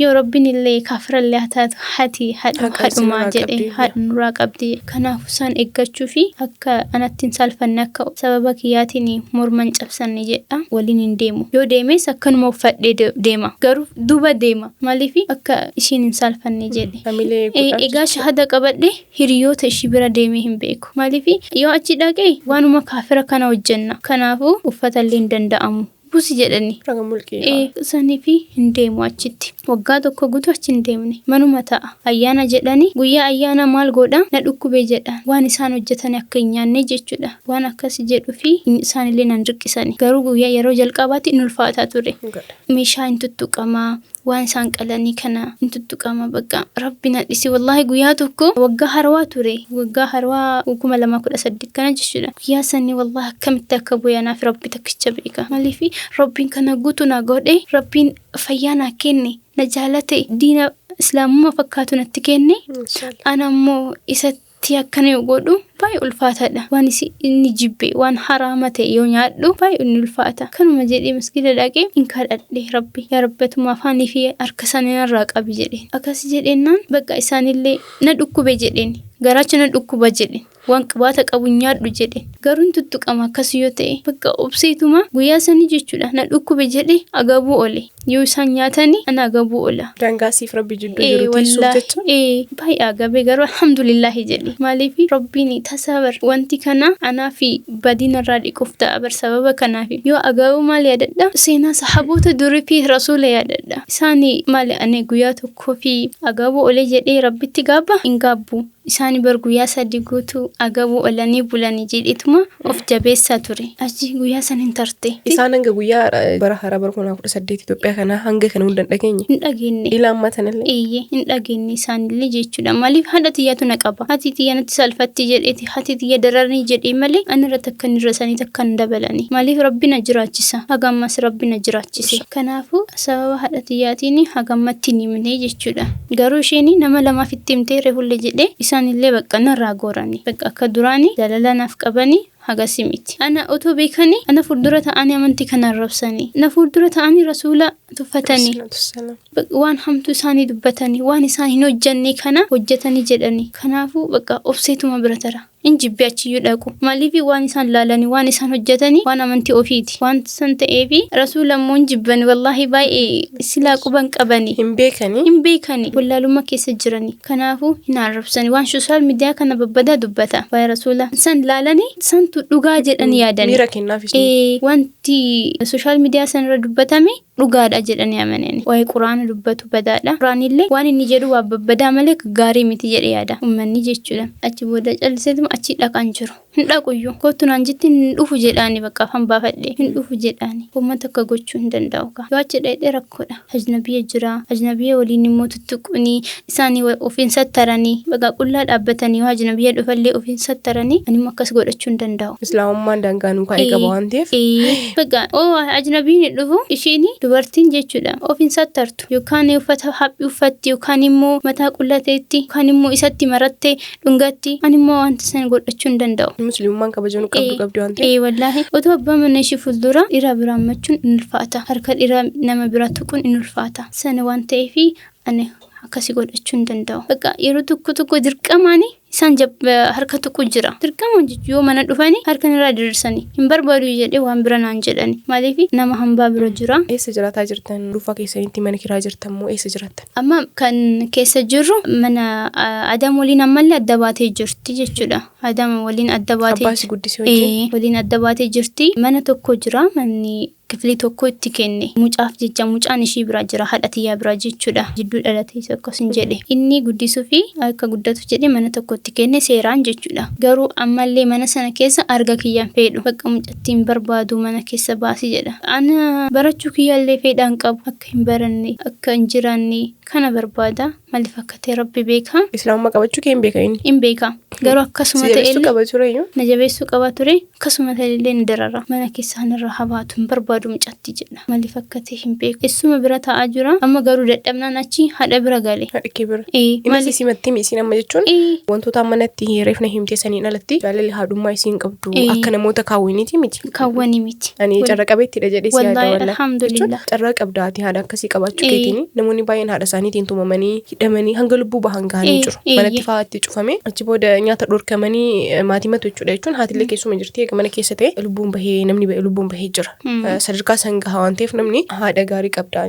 Yoo Rabbiin illee kaafirallee haa taatu, haati Haqa haadhumaa isinirraa jedhe qabdi. Haadha nurraa qabdi. Kanaafuu isaan eeggachuu fi akka anatti hin saalfanne, akka sababa kiyyaatiin morma hin cabsanne jedha waliin hin deemu. Yoo deemes akkanuma uffadhee deema. Garuu duuba deema. Maaliif? Akka ishiin hin saalfanne jedhe. Hamilee eeguudhaaf. Egaa shahada qabadhe hiriyoota ishii bira deemee hin beeku. Maaliif? Yoo achi dhaqe waanuma kaafira kana hojjenna. Kanaafuu uffata illee hin danda'amu. Busi jedhani. Raga mulqii. Sanii fi hin deemu achitti. Waggaa tokko guutuu achi hin deemne. Manuma ta'a. Ayyaana jedhani, guyyaa ayyaana maal godha? Na dhukkube jedha. Waan isaan hojjetan akka hin nyaanne jechuudha. Waan akkas jedhu fi isaanillee nan dirqisani. Garuu guyyaa yeroo jalqabaatti in ulfaataa ture. Meeshaa hin tuttuqamaa, waan isaan qalanii kana hin tuttuqama. Bakka Rabbi na dhisi, wallaahi guyyaa tokko waggaa harawaa ture, waggaa harawaa 2018 kana jechuudha. Guyyaa sanii wallaahi akkamitti akka bu'e anaaf Rabbi tokkicha beeka. Maaliif? Rabbiin kana guutu na godhe, Rabbiin fayyaa naa kenne, na jaalate, diina islaamummaa fakkaatu natti kenne. Ana ammoo isatti akkana yoo godhu baay'ee ulfaataadha. Waan inni jibbe, waan haraama ta'e yoo nyaadhu baay'ee inni ulfaata. Kanuma jedhee masgiida dhaqee hin kadhadhe: Rabbi, yaa Rabbi, atuma afaanii fi harka isaanii narraa qabi jedheen. Akkas jedhennaan bakka isaanillee na dhukkube jedheen. Garaacha na dhukkuba jedheen. Waan qibaata qabu hin nyaadhu jedheen. Garuu hin tuttuqama akkas yoo ta'e. Bakka obseetuma guyyaa sanii jechuudha, na dhukkube jedhe agabuu oole. Yoo isaan nyaatanii ana agabuu oola. Daangaa siif Rabbi jidduu jiru tiisuuf jecha. Baay'ee agabee, garuu alhamdulillaahi jedhe. Maaliif? Rabbiin tasaa bar wanti kana anaa fi badii narraa dhiquuf ta'a bar sababa kanaaf. Yoo agabuu maal yaadadha? Seenaa sahaboota durii fi rasuula yaadadha. Isaani maali, ani guyyaa tokkoo fi agabuu olee jedhee Rabbitti gaabba? Hin gaabbu. Isaani bar guyyaa 3 guutuu agabuu olanii bulanii jedheetuma of jabeessaa ture. Achi guyyaa san hin tarte. Isaan hanga guyyaa bara haaraa bara 2018 Itoophiyaa kanaa hanga kana hunda hin dhageenye. Hin dhageenye. Ila ammaa tanallee. Eeyyee, hin dhageenye isaanillee jechuudha. Maaliif? Haadha tiyyaatu na qaba. Haati tiyya natti saalfatti jedheeti, haati tiyya dararanii jedhee malee ani irra takka hin hir'isanii, takka hin dabalanii. Maaliif? Rabbi na jiraachisa. Haga ammas Rabbi na jiraachise. Kanaafuu sababa haadha tiyyaatiin haga ammatti hin himne jechuudha. Garuu isheen nama lamaaf itti himtee reefullee jedhee, isaanillee bakka narraa gorani. Bakka akka duraanii jaalala naaf qabanii hagasi miti. Ana otoo beekanii ana fuuldura ta'anii amantii kana arrabsanii. Na fuuldura ta'anii rasuula tuffatanii. Waan hamtuu isaanii dubbatanii, waan isaan hin hojjenne kana hojjetanii jedhanii. Kanaafuu bakka obseetuma bira tara. Hin jibbe achiyyuu dhaqu. Maaliif? Waan isaan laalanii, waan isaan hojjetanii, waan amantii ofiiti. Waan san ta'eefi rasuula immoo hin jibbani, wallaahi baay'ee silaa quban qabanii. Hin beekanii. Hin beekani, wallaalummaa keessa jiranii. Kanaafuu hin arrabsani. Waan social media kana babbadaa dubbata. Waa'ee rasuula san laalanii santu dhugaa jedhanii yaadani. Miira kennaafis. Wanti social media sanarra dubbatame dhugaadha jedhanii amanani. Waa'ee quraana dubbatu badaadha. Quraanillee waan inni jedhu waa babbadaa malee gaarii miti jedhe yaada. Uummanni jechuudha. Achi booda calliseetuma achi dhaqaan jiru. Hin dhaquyyuu. Kottu naan jetti, hin dhufu jedhaani, bakka afaan baafadhe. Hin dhufu jedhaani. Uummata akka gochuu hin danda'u kaa. Yoo achi dhaqxe rakkoodha. Ajnabiyya jira. Ajnabiyya waliin immoo tuttuquni isaanii ofiin sattaranii, bakka qullaa dhaabbatanii yoo ajnabiyya dhufallee ofiin sattaranii, ani immoo akkas godhachuu hin danda'u. Islaamummaan daangaa nuu kaa'ee qaba waan ta'eef. Bakka oo ajnabiin hin dhufu, ishiin Dubartiin jechuudha of hin sattartu yookaan uffata haphii uffatti yookaan immoo mataa qullateetti yookaan immoo isatti marattee dhungatti. Ani immoo wanta sana godhachuu hin danda'u. Muslimummaan kabajanuu qabdu qabdi waan ta'eef. Ee wallaahi otoo abbaa mana ishii fuuldura dhiira biraa hammachuun in ulfaata. Harka dhiira nama bira tuquun in ulfaata. Sana waan ta'eef ani akkasi godhachuu hin danda'u. Bakka yeroo tokko tokko dirqamaani isaan harka tuqu jira. Dirqamaan jechuun yoo mana dhufani harka irraa diriirsani. Hin barbaadu jedhee waan bira naan jedhani. Maaliif nama hambaa bira jira. Eessa jiraataa jirtan? Dhuunfaa keessanitti mana kiraa jirtan moo eessa jiraattan? Amma kan keessa jirru mana Adam waliin ammallee adda baatee jirti jechuudha. Adam waliin adda baatee Abbaa si guddise wajjin? Ee, waliin adda baatee jirti. Mana tokko jira. Manni kiflii tokko itti kenne. Mucaaf jecha mucaan ishii bira jira. Haadha tiyyaa bira jechuudha. Jidduu dhalatee akkas hin jedhe. Inni guddisuu fi akka guddatu jedhe mana tokko itti kenne seeraan jechuudha. Garuu ammallee mana sana keessa arga kiyyaan fedhu. Bakka mucattiin barbaadu mana keessa baasi jedha. Ana barachuu kiyyaallee fedhaan qabu. Akka hin baranne, akka hin jiraanne kana barbaada. Maaliif akka ta'e Rabbi beeka. Islaamummaa qabachuu kee hin beeka inni. Hin beeka. Garuu akkasuma Si jabeessuu ta'ellee qaba tureyyuu. na jabeessuu qaba ture. Akkasuma ta'ellee ni darara. Mana keessaa narraa habaatu hin barbaadu mucatti jedha. Maaliif akka ta'e hin beeku. Essuma bira taa'aa jira. Amma garuu dadhabnaan achi haadha bira gale. Haadha kee bira. Ee, Inni maaliif? simattee isiin amma jechuun Ee, wantoota manatti reefna himtee saniin alatti jaalalli haadhummaa isiin qabdu Ee. akka namoota kaawwiniiti miti. Kaawwanii miti. Ani carra qabeettidha jedhee si yaada Wallaahi wallaahi. alhamdulillah. Jechuun carraa qabda ati haadha akkasii qabaachuu Ee. keetiin namoonni baay'een haadha isaaniitiin tumamanii hidhamanii hanga lubbuu bahan gahanii Ee, jiru. ee, Manatti fa'aa itti cufame achi booda nyaata dhorkamanii maatii matu jechuudha jechuun haatillee keessuma jirti eega mana keessa ta'e lubbuun bahee namni bahee lubbuun bahee jira. Sadarkaa san gahaa waan ta'eef namni haadha gaarii qabda.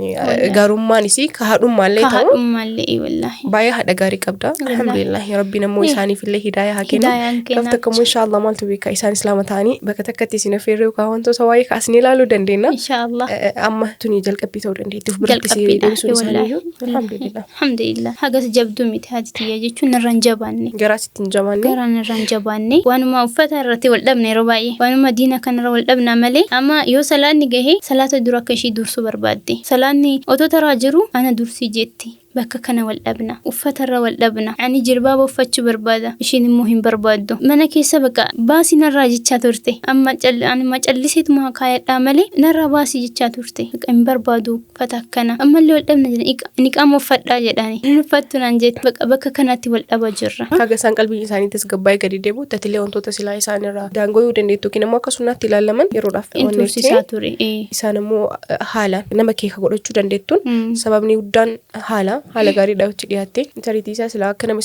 Gaarummaan isii ka haadhummaallee Ka ta'u haadhummaallee ee wallaahi. baay'ee haadha gaarii qabda. Wallaahi. Alhamdulillah rabbiin ammoo Eh. isaaniif illee hidaayaa haa kennu. Hidaayaan Gaaf kennaaf. tokko immoo inshaallah maaltu beeka isaan islaama ta'anii bakka takkatti isin affeerree yookaan wantoota waa'ee kaasnee ilaaluu dandeenya. Inshaallah. Amma tuni jalqabbii ta'uu dandeetti of biratti si Jalqabbiidha. deebisuun isaaniiyyuu Wallaahi. alhamdulillah. Alhamdulillah. Hagas jabduu miti haati tiyya jechuun narra hin jabaanne. Garaa sitti hin jabaanne. Garaan irra hin jabaanne. Waanuma uffata irratti wal dhabne yeroo baay'ee. Waanuma diina kanarra wal dhabna malee amma yoo salaanni gahe salaata dura akka ishii dursuu barbaadde. Salaanni otoo taraa jiru ana dursii jetti. Bakka kana wal dhabna. Uffata irra wal dhabna. Ani jilbaaba uffachuu barbaada. Ishiin immoo hin barbaaddu. Mana keessa bakka baasii narraa jechaa turte. Amma anuma calliseetuma kaayadhaa malee narraa baasii jechaa turte. Bakka hin barbaadu uffata akkana. Ammallee wal dhabna jedhan niqaama uffadhaa jedhani. Hin uffattu naan jette. Bakka bakka kanatti wal dhaba jirra. Haga isaan qalbiin isaanii tasgabbaa'ee gadi deebi'u tatilee wantoota silaa isaan irraa daangooyuu dandeettu yookiin immoo akka sunnaatti ilaalaman yeroodhaaf In waan tursiisaa ture. Ee. Isaan immoo haala nama keeka godhachuu dandeettuun sababni guddaan haala haala gaariidhaa itti dhiyaatte sariitii isaa silaa akka nama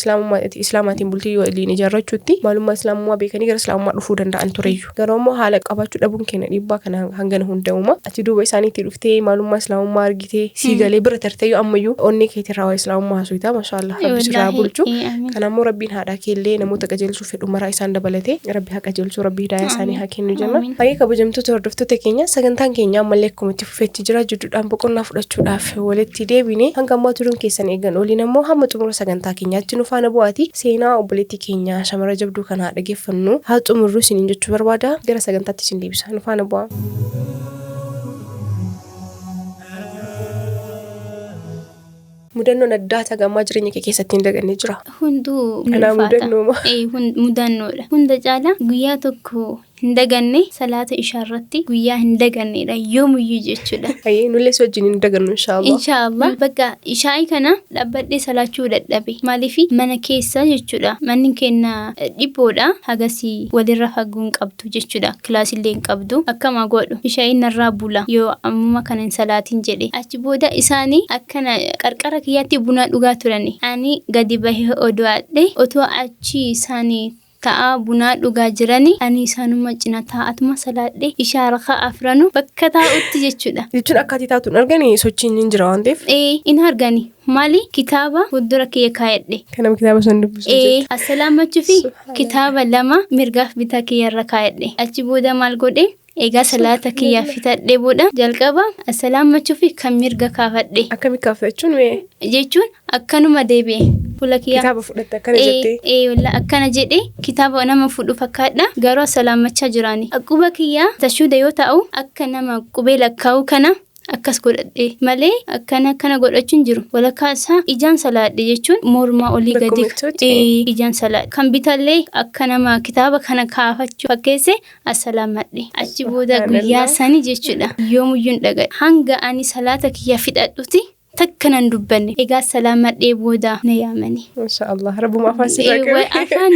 islaamaatiin bultii waliin ijaarrachuutti maalummaa islaamummaa beekanii gara islaamummaa dhufuu danda'an tureyyuu. Garuu immoo haala qabaachuu dhabuun keenya dhiibbaa kana hangana hunda'uma. Ati duuba isaaniitti dhuftee maalummaa islaamummaa argitee sii galee bira tarteeyyuu ammayyuu onnee keetirraa waa islaamummaa haasofta maashaallah rabbi sirraa Wallaahi. bulchu. Ee, amiin. Kanaammoo rabbiin haadhaa keellee namoota qajeelchuu fedhu maraa isaan dabalatee rabbi haa qajeelchuu rabbi hidaayaa isaanii haa kennu jenna. Amiin. Baay'ee kabajamtoota hordoftoota keenya sagantaan keenya ammallee akkuma itti fufetti jira jidduudhaan boqonnaa fudhachuudhaaf walitti deebine hanga ammaa turuun keessan eegan oliin ammoo hamma xumura sagantaa keenyaatti nu faana bu'aati seenaa obboleettii keenya shamara jabduu kana haa dhageeffannu haa xumurru isiniin jechuu barbaada gara sagantaatti isin deebisa nu faana bu'aa. Mudannoon addaa tagammaa jireenya kee keessatti hin daganne jira. Hunduu ni Anaa ulfaata. mudannooma. Ee, mudannoodha. Hunda caala guyyaa tokko hin daganne salaata ishaa irratti guyyaa hin dagannedha yoomiyyuu jechuudha. Hayyee nullee si wajjin hin dagannu inshaallah. Inshaallah bakka ishaa'ii kana dhaabbadhee salaachuu dadhabe. Maaliif mana keessa jechuudha. Manni keenya dhiphoodha. Hagasii walirra fagoo hin qabdu jechuudha. Kilaasillee hin qabdu. Akkama godhu ishaa'iin narraa bula yoo ammuma kana hin salaatin jedhe. Achi booda isaanii akkana qarqara kiyyaatti buna dhugaa turani. Ani gadi bahee odoo adhe otoo achi isaanii ta'aa bunaa dhugaa jirani ani isaanuma cina taa'atuma salaadhe ishaa rakaa afranu bakka taa'utti jechuudha. Jechuun akka ati taatu hin argani sochiin hin jira waan ta'eef. Ee in argani maali kitaaba fuuldura kiyya kaayadhe. Kanama kitaaba san dubbisuu Ee jettu. assalaamachuu fi Subhaanallah. kitaaba lama mirgaaf bitaa kiyya irra kaayadhe. Achi booda maal godhe egaa salaata kiyyaa fitadhe booda jalqaba assalaamachuu fi kan mirga kaafadhe. Akkami kaaffachuun mee Jechuun akkanuma deebi'e fuula kiyyaa. Kitaaba fudhatte akkana jettee. Ee walla akkana jedhe kitaaba nama fudhu fakkaadha garuu assalaamachaa jiraani. Quba kiyyaa tashuuda yoo ta'u akka nama qubee lakkaa'u kana Akkas godhadhe malee akkana akkana godhachuun jiru. Walakkaa isaa ijaan salaadhe jechuun mormaa olii gadi Bakkuma itti ijaan salaadhe. Kan bitallee akka nama kitaaba kana kaafachuu fakkeesse assalaamadhe. Achi booda guyyaa Subhaanallah. sani jechuudha. Yoomuyyuu hin dhaga'e. Hanga ani salaata kiyya fixadhuti takka nan dubbanne. Egaa salaamadhee booda na yaamani. Masha Allah. Rabbuma afaan sirraa qabe. Afaan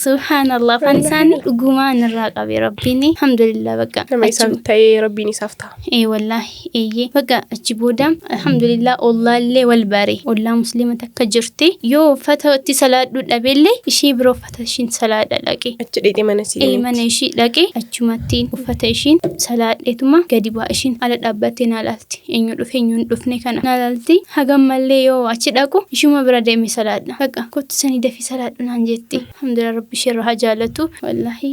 subhaanallah, afaan isaanii dhugumaan irraa qabe rabbiin, alhamdulillah, bakka. Nama isaaf ta'ee rabbiin isaaf ta'a. Ee wallaahi, eeyyee, bakka achi booda alhamdulillah ollaallee wal bare. Ollaa musliima takka jirti, yoo uffata itti salaadhu dhabeellee ishii bira uffata ishiin salaadha dhaqe. Achi dheedhee mana Ee, seenetti. Mana ishii dhaqe, achumatti uffata ishiin salaadheetuma gadi bu'a. Ishiin ala dhaabbattee naa laalti, eenyu dhufe eenyu hin dhufne kana naa laalti. Hagam mallee yoo achi dhaqu ishuma bira deeme salaadha. Bakka kottu sanii dafii salaadhu naan jetti. Alhamdulillah, rabbi isheerra haa jaalatu. Wallaahi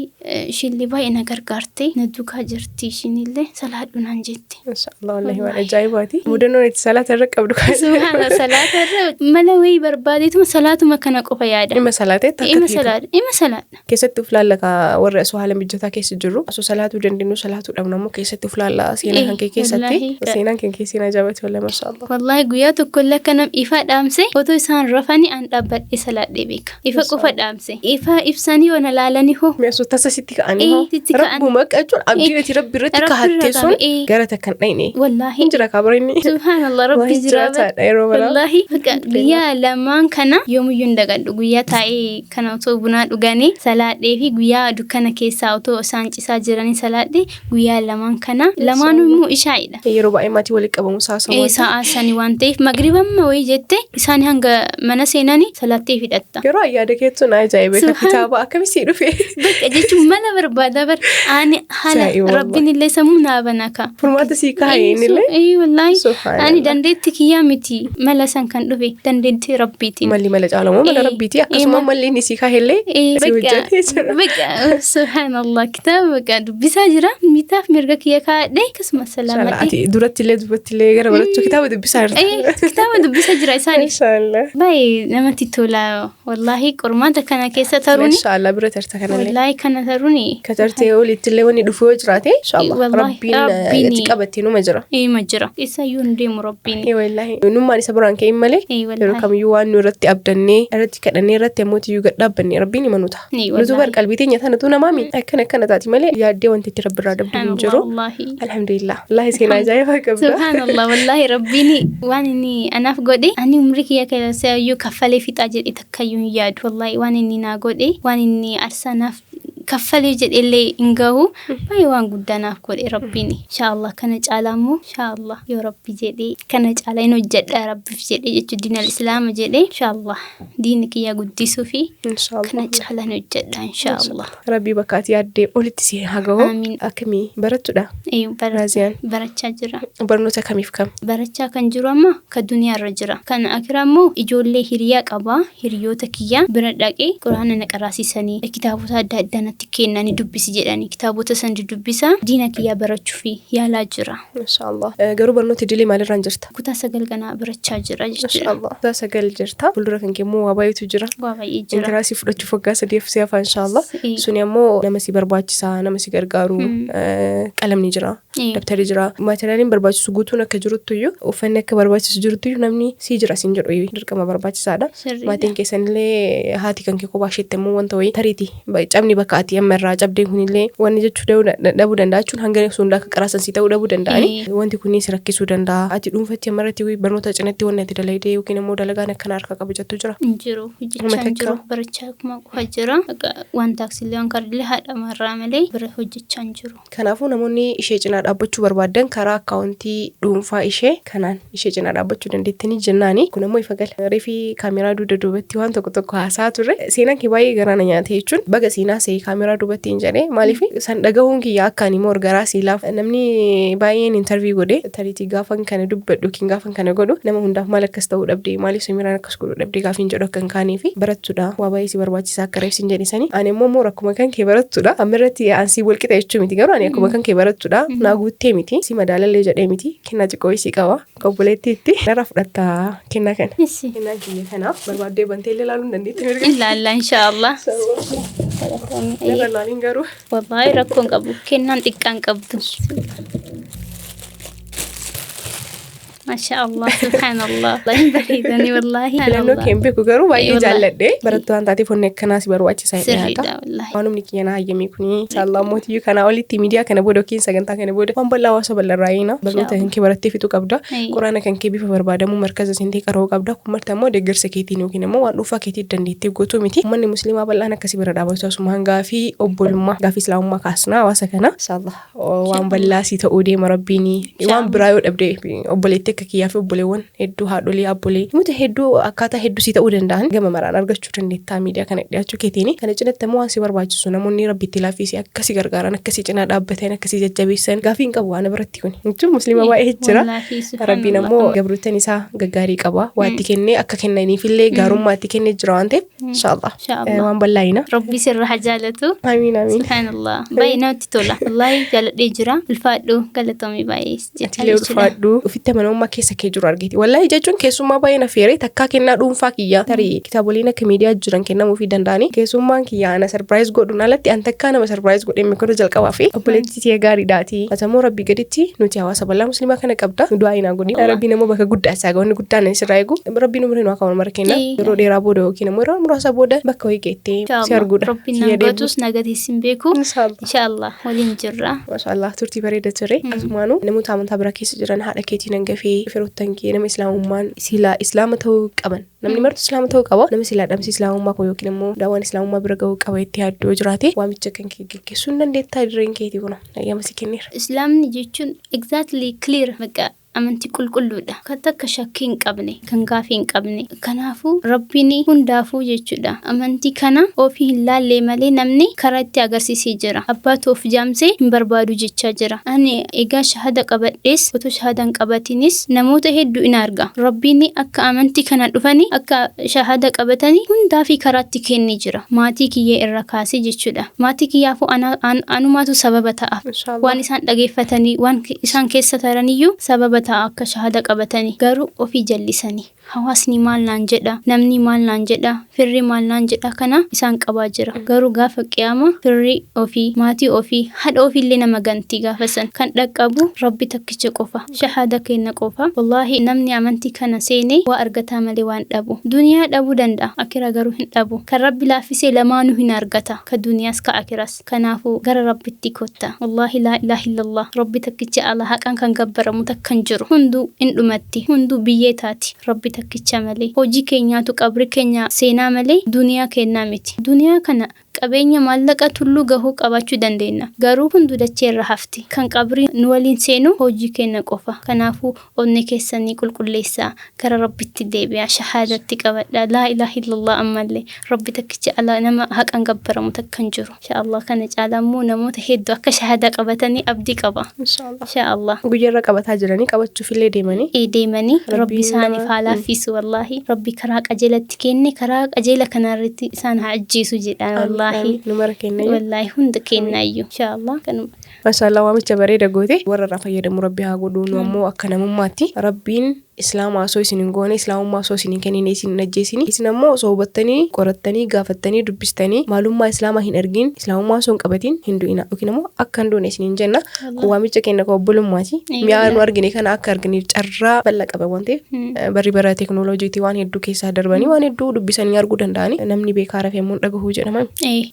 ishiillee baay'ee na gargaarte, na duukaa jirti, ishiinillee salaadhu naan jetti. Masha Allah, wallahi waan ajaa'ibaati. Mudannoon itti salaata irra qabdu kan. Subhaana, salaata irra mala wayii barbaadeetuma salaatuma kana qofa yaada. Dhimma salaatee takka Ima ta'e. Salaadha, ima salaadha. Keessatti uf laalla warra osoo haala mijataa keessa jirru, osoo salaatuu dandeenyu salaatuu dhabnu ammoo keessatti uf laalla seenaa kan kee keessatti. Wallaahi. Seenaan kan kee seenaa ajaa'ibaati wallahi, masha Allah. Wallaahi guyyaa tokkollee akka nam ifa dhaamse otoo isaan rafanii an dhaabbadhee salaadhee beeka. Ifa qofa dhaamse. Ifa ibsanii yoo na laalanii hoo. Mi'a osoo tasa sitti ka'anii Ee, hoo. sitti ka'an. Rabbuma jechuun abdiin ati rabbi irratti Rabbi irra kahatte sun qabe, ee. gara takka hin dhayne. Wallaahi. Hin jira kaabara inni. Subhaanallah, rabbi Wallaahi jira. jiraataadha yeroo baraa. Wallaahi bakka guyyaa lamaan kana yoomiyyuu hin dagadhu. Guyyaa taa'ee kana otoo bunaa dhuganii salaadhee fi guyyaa dukkana keessaa otoo isaan cisaa jiranii salaadhee, guyyaa lamaan kana lamaanuu immoo ishaa'idha. Yeroo baay'ee maatii walitti qabamu saasawwan. Ee, sa'a sani waan ta'eef magriba amma wayii jette isaan hanga mana seenanii salaattee fixatta. Yeroo ayyaada keettu na ajaa'ibe kan kitaaba akkamii dhufe. Bakka jechuun mala barbaada bar ani haala Ajaa'iba. rabbiin illee sammuu naa bana ka. Furmaata sii kaa'e innillee. Ee wallaahi, Subhaanallah. ani dandeetti kiyyaa miti, mala san kan dhufe dandeettii rabbiitiin. Malli mala caalamoo mala rabbiiti, akkasuma malli inni sii kaa'e illee Ee, si hojjetee jira. Bakka subhaanallah, kitaaba bakka dubbisaa jira, bitaaf mirga kiyya kaa'adhe akkasuma salaamadhe. Ati duratti illee dubbatti illee gara barachuu kitaaba dubbisaa jirta. Ee, kitaaba dubbisaa jira isaaniif. Inshaallah. Baay'ee namatti tola wallaahi, qormaata kana keessa taruuni. Inshaallah, bira tarta kanallee. Wallaahi kana taruuni. Ka tartee olitti illee wanni dhufu yoo jiraate inshaallah Wallaahi, rabbiin Rabbiin- itti qabattee numa jira. Ima jira. Isayyuu hin deemu rabbiin. Ee wallaahi, nummaan isa biraan ka'in malee Ee yeroo wallaahi. kamiyyuu waan nu irratti abdannee irratti kadhannee irratti ammoo iyyuu gad dhaabbanne rabbiin ima nu ta'a. Ee Nutu bar wallaahi. qalbii teenya tanatu namaami akkana akkana taati malee yaaddee wanti itti rabbi irraa dabdu hin jiru. Wallaahi. Alhamdulillah. Wallaahi seenaa ajaa'ibaa qabda. Subhaanallah, wallaahi rabbiin waan inni anaaf godhe ani umrii kiyya keessa iyyuu kaffalee fixaa jedhe takkayyuu hin yaadu. Wallaahi waan inni naa godhe, waan inni aarsaa naaf kaffalee jedhellee hin gahu. Baay'ee waan guddaa naaf godhe rabbiin. Inshaallah kana caalaa immoo, inshaallah yoo rabbi jedhee, kana caalaa hin hojjedha rabbiif jedhee jechuun diinal islaama jedhee, inshaallah diini kiyya guddisuu fi Inshaallah. kana caalaa hin hojjedha inshaallah. Rabbii bakka ati yaaddee olitti si haa gahu. Amiin. Akkamii barattudha? Ee, Raaziyaan. barachaa jira. Barnoota kamiif kam? Barachaa kan jiru amma ka duniyaa irra jira. Kan akiraa immoo ijoollee hiriyaa qaba. Hiriyoota kiyya bira dhaqee quraana na qaraasisanii, kitaabota adda addaa natti kennanii dubbisi jedhanii, kitaabota san dubbisa, diina kiyyaa barachuuf yaalaa jira. Inshaallah. Garuu barnoota idilee maalirraan jirta? Kutaa 9 kanaa barachaa jira jechuudha. Inshaallah. Kutaa 9 jirta. Fuuldura kan kee immoo waa baay'eetu jira. Waa baay'ee jira. Entrance fudhachuuf waggaa 3 si hafa inshaallah. Suni ammoo nama si barbaachisaa, nama si gargaaru, qalamni jira, dabtarri jira. Maateriyaaliin barbaachisu guutuun akka jiruttu iyyuu, uffanni akka barbaachisu jiruttu iyyuu, namni si jira siin jedhu dirqama barbaachisaadha. Maatiin keessanillee, haati kan kee kophaa isheetti immoo wanta wayii tariiti cabni bakka ati amma irraa cabdee kunillee wanni jechuu dhabuu danda'a jechuun hanga sun hunda akka qaraasan si ta'uu dhabuu danda'ani. Wanti kunis si rakkisuu danda'a. Ati dhuunfatti amma irratti barnoota cinatti wanni ati dalaydee yookiin immoo dalagaan akkana harka qabu jettu jira? Hin jiru. Hojjechaa hin jiru. Barachaa akkuma qofa jira. Waan taaksiillee waan kaardillee haadha marraa malee bira hojjechaa hin jiru. Kanaafuu namoonni ishee cinaa dhaabbachuu barbaadan karaa akkaawuntii dhuunfaa ishee kanaan ishee cinaa dhaabbachuu dandeettanii jennaani. Kun ammoo ifa gala. Reefi kaameraa dugda duubatti waan tokko tokko haasaa turre. Seenaan kee baay'ee garaa na nyaate jechuun baga seenaa see kaameraa duubatti hin jedhee, maaliif san dhagahuun kiyya akka ani immoo garaa sii laaf. Namni baay'een interview godhe tariitii gaafan kana dubbadhu yookiin gaafan kana godhu nama hundaaf maal akkas ta'uu dhabde, maaliif Samiiraan akkas godhuu dhabde gaafiin jedhu akka hin kaanee fi barattuudha, waa baay'ee si barbaachisaa akka reefsin jedhe sani. Ani immoo immoo akkuma kan kee barattuudha. Amma irratti ansii wal qixa jechuu miti, garuu ani akkuma kan kee barattuudha. Naa guuttee miti, si madaalallee jedhee miti, kennaa xiqqoo isii qaba. Obboleettiitti narraa fudhatta kennaa kana. Issi. Kennaan kiyya kanaaf barbaaddee bantee illee ilaaluu hin dandeetti mirga. Ilaalla inshaallah. Narra ilaaliin garuu. Wallaahi rakkoon qabu. Kennaan xiqqaan qabdu. Masha Allah, subhanallah. Hin bareedani wallaahi. Filannoo kee hin beeku garuu baay'ee Wallaahi. jaalladhe. Barattuu waan taateef wanni akkanaa si barbaachisaa hin dhiyaata. Sirriidha wallaahi. Waan humni kiyya na hayyame kuni inshallah mootiyyuu kanaa olitti miidiyaa kana booda yookiin sagantaa kana booda waan bal'aa hawaasa bal'arraa eegna. Barnoota kan kee barattee fixuu qabda. Quraana kan kee bifa barbaadamu markaza seentee qara'uu qabda. Kun marti ammoo deeggarsa keetiin yookiin ammoo waan dhuunfaa keetiin dandeettee gootuu miti. Uummanni musliimaa bal'aan akkasii bira dhaabatu asumaan gaafii obbolummaa gaafii islaamummaa kaasna hawaasa kana. Inshallah waan bal'aa sii ta'uu deema rabbiin waan biraa yoo dhabde obboleettii akka kiyyaa fi obboleewwan hedduu haadholii abbolee namoota hedduu akkaataa hedduu sii ta'uu danda'an gama maraan argachuu dandeettaa miidiyaa kana dhiyaachuu keetiini. Kana cinatti ammoo waan si barbaachisu namoonni rabbi itti laaffisee akkasii gargaaran akkasii cinaa dhaabbatan akkasii jajjabeessan gaafii hin qabu ana biratti kuni. Jechuun musliima baay'ee jira. Wallaahi Rabbiin subhanallah. ammoo gabroottan isaa gaggaarii qaba. Waa itti kennee akka kennaniifillee gaarummaa itti kennee jira waan ta'eef inshallah Inshallah. waan bal'aayina. Rabbi sirra haa jaalatu. Amiin amiin. Subhanallah. Baay'ee namatti tola. Wallaahi jaaladhee jira. Ulfaadhu galatoomii baay'ee jedha Atilee jechuudha. ulfaadhu ofitti amanamummaa keessa kee jiru argite. Wallaahi jechuun keessummaa baay'ee na feeree takkaa kennaa dhuunfaa kiyyaa tarii kitaaboleen akka miidiyaa jiran kennamuufii danda'anii keessummaan kiyyaa ana sarpiraayiz godhuun alatti an takkaa nama sarpiraayiz godhee mikroon jalqabaa fi obboleettii tiyya gaariidhaati. Ati ammoo rabbii gaditti nuti hawaasa bal'aa musliimaa kana qabda. Nu du'aa hinaa godhi. Rabbiin ammoo bakka guddaa isaa ga'a. Wanni guddaan ani sirraa eegu rabbiin umurii nu haa kaa'u mara kenna. Yeroo dheeraa booda yookiin ammoo yeroo muraasa booda bakka wayii geettee si Inshallah. arguudha. Rabbiin Kiyya nan deebi'u. gootus nagatees hin beeku. Inshallah. Inshallah waliin jirra. Maashaallah turtii bareeda ture. Asumaanuu namoota amantaa biraa keessa jiran haadha keetiin hangafee firoottan kee nama islaamummaan silaa islaama ta'uu qaban. Namni martu islaama ta'uu qaba. Nama silaa dhamsi islaamummaa koo yookiin immoo daawwan islaamummaa bira ga'uu qaba itti yaaddoo jiraate waamicha kan kee geggeessuu hin dandeettaa dirreen keetii kun ayyaama si kenneera. Islaamni jechuun exactly clear bakka amantii qulqulluudha. Kan takka shakkii hin qabne, kan gaafii hin qabne. Kanaafuu Rabbiin hundaafuu jechuudha. Amantii kana ofii hin laallee malee namni karaa itti agarsiisee jira. Abbaatu of jaamsee hin barbaadu jechaa jira. Ani egaa shahada qabadhees otoo shahada hin qabatinis namoota hedduu in arga. Rabbiin akka amantii kana dhufanii akka shahada qabatanii hundaafii karaatti kennee jira. Maatii kiyyee irra kaasee jechuudha. Maatii kiyyaafuu anumaatu sababa ta'a. Inshallah. Waan isaan dhageeffatanii waan isaan keessa taraniyyuu sababa ta'a akka shahada qabatanii garuu ofii jallisanii. Hawaasni maal naan jedha, namni maal naan jedha, firri maal naan jedha kana isaan qabaa jira. Garuu gaafa qiyaama firri ofii, maatii ofii, haadha ofiillee nama ganti gaafa san kan dhaqqabu Rabbi tokkicha qofa. Shahada kenna qofa. Wallaahi namni amantii kana seene waa argataa malee waan dhabu. Duniyaa dhabuu danda'a, akira garuu hin dhabu. Kan Rabbi laaffisee lamaanuu hin argata. Ka duniyaas ka akiras. Kanaafuu gara Rabbitti kotta. Wallaahi laa ilaaha illallah. Rabbi tokkicha ala haqaan kan gabbaramu takka hin jiru. Hunduu in dhumatti. Hunduu biyyee taati. Rabbi tokkicha malee. Hojii keenyaatu qabri keenya seenaa malee duniyaa kennaa miti. Duniyaa kana qabeenya maallaqa tulluu gahuu qabaachuu dandeenya. Garuu hunduu dachee irra hafti. Kan qabrii nu waliin seenu hojii keenya qofa. Kanaafuu onnee keessanii qulqulleessaa. Gara Rabbitti deebi'aa. Shahaadatti qabadhaa. Laa ilaaha illallah ammallee. Rabbi tokkicha ala nama haqaan gabbaramu takka hin jiru. Insha Allah kana caalaa immoo namoota hedduu akka shahaada qabatanii abdii qaba. Inshallah. Insha Allah. Guyyaarra qabataa jiranii qabachuufillee deemanii. Ee deemanii Rabbi Rabbiin isaaniif nama haa laaffisu wallaahi. Rabbi karaa qajeelatti kenne karaa qajeela kanarratti isaan haa ajjeesu jedhaan Amiin wallaahi. amiin nu mara kennayyuu. Wallaahi hunda kennaayyuu. Insha Allah kanuma. Maashaallah waamicha bareeda goote warra irraa fayyadamu rabbi haa godhu nu ammoo akka namummaatti rabbiin islaama osoo isin hin goone islaamummaa osoo isin hin kennine isin hin ajjeesini isin ammoo osoo hubattanii qorattanii gaafattanii dubbistanii maalummaa islaamaa hin argin islaamummaa osoo hin qabatin hin du'ina yookiin ammoo akka hin duune isin hin jenna kun waamicha keenya kan obbolummaati mi'aa nu argine kana akka arganiif carraa bal'aa qaba waan ta'eef barri bara teeknooloojiitii waan hedduu keessaa darbanii waan hedduu dubbisanii arguu danda'anii namni beekaa rafee immoo hin dhagahuu jedhama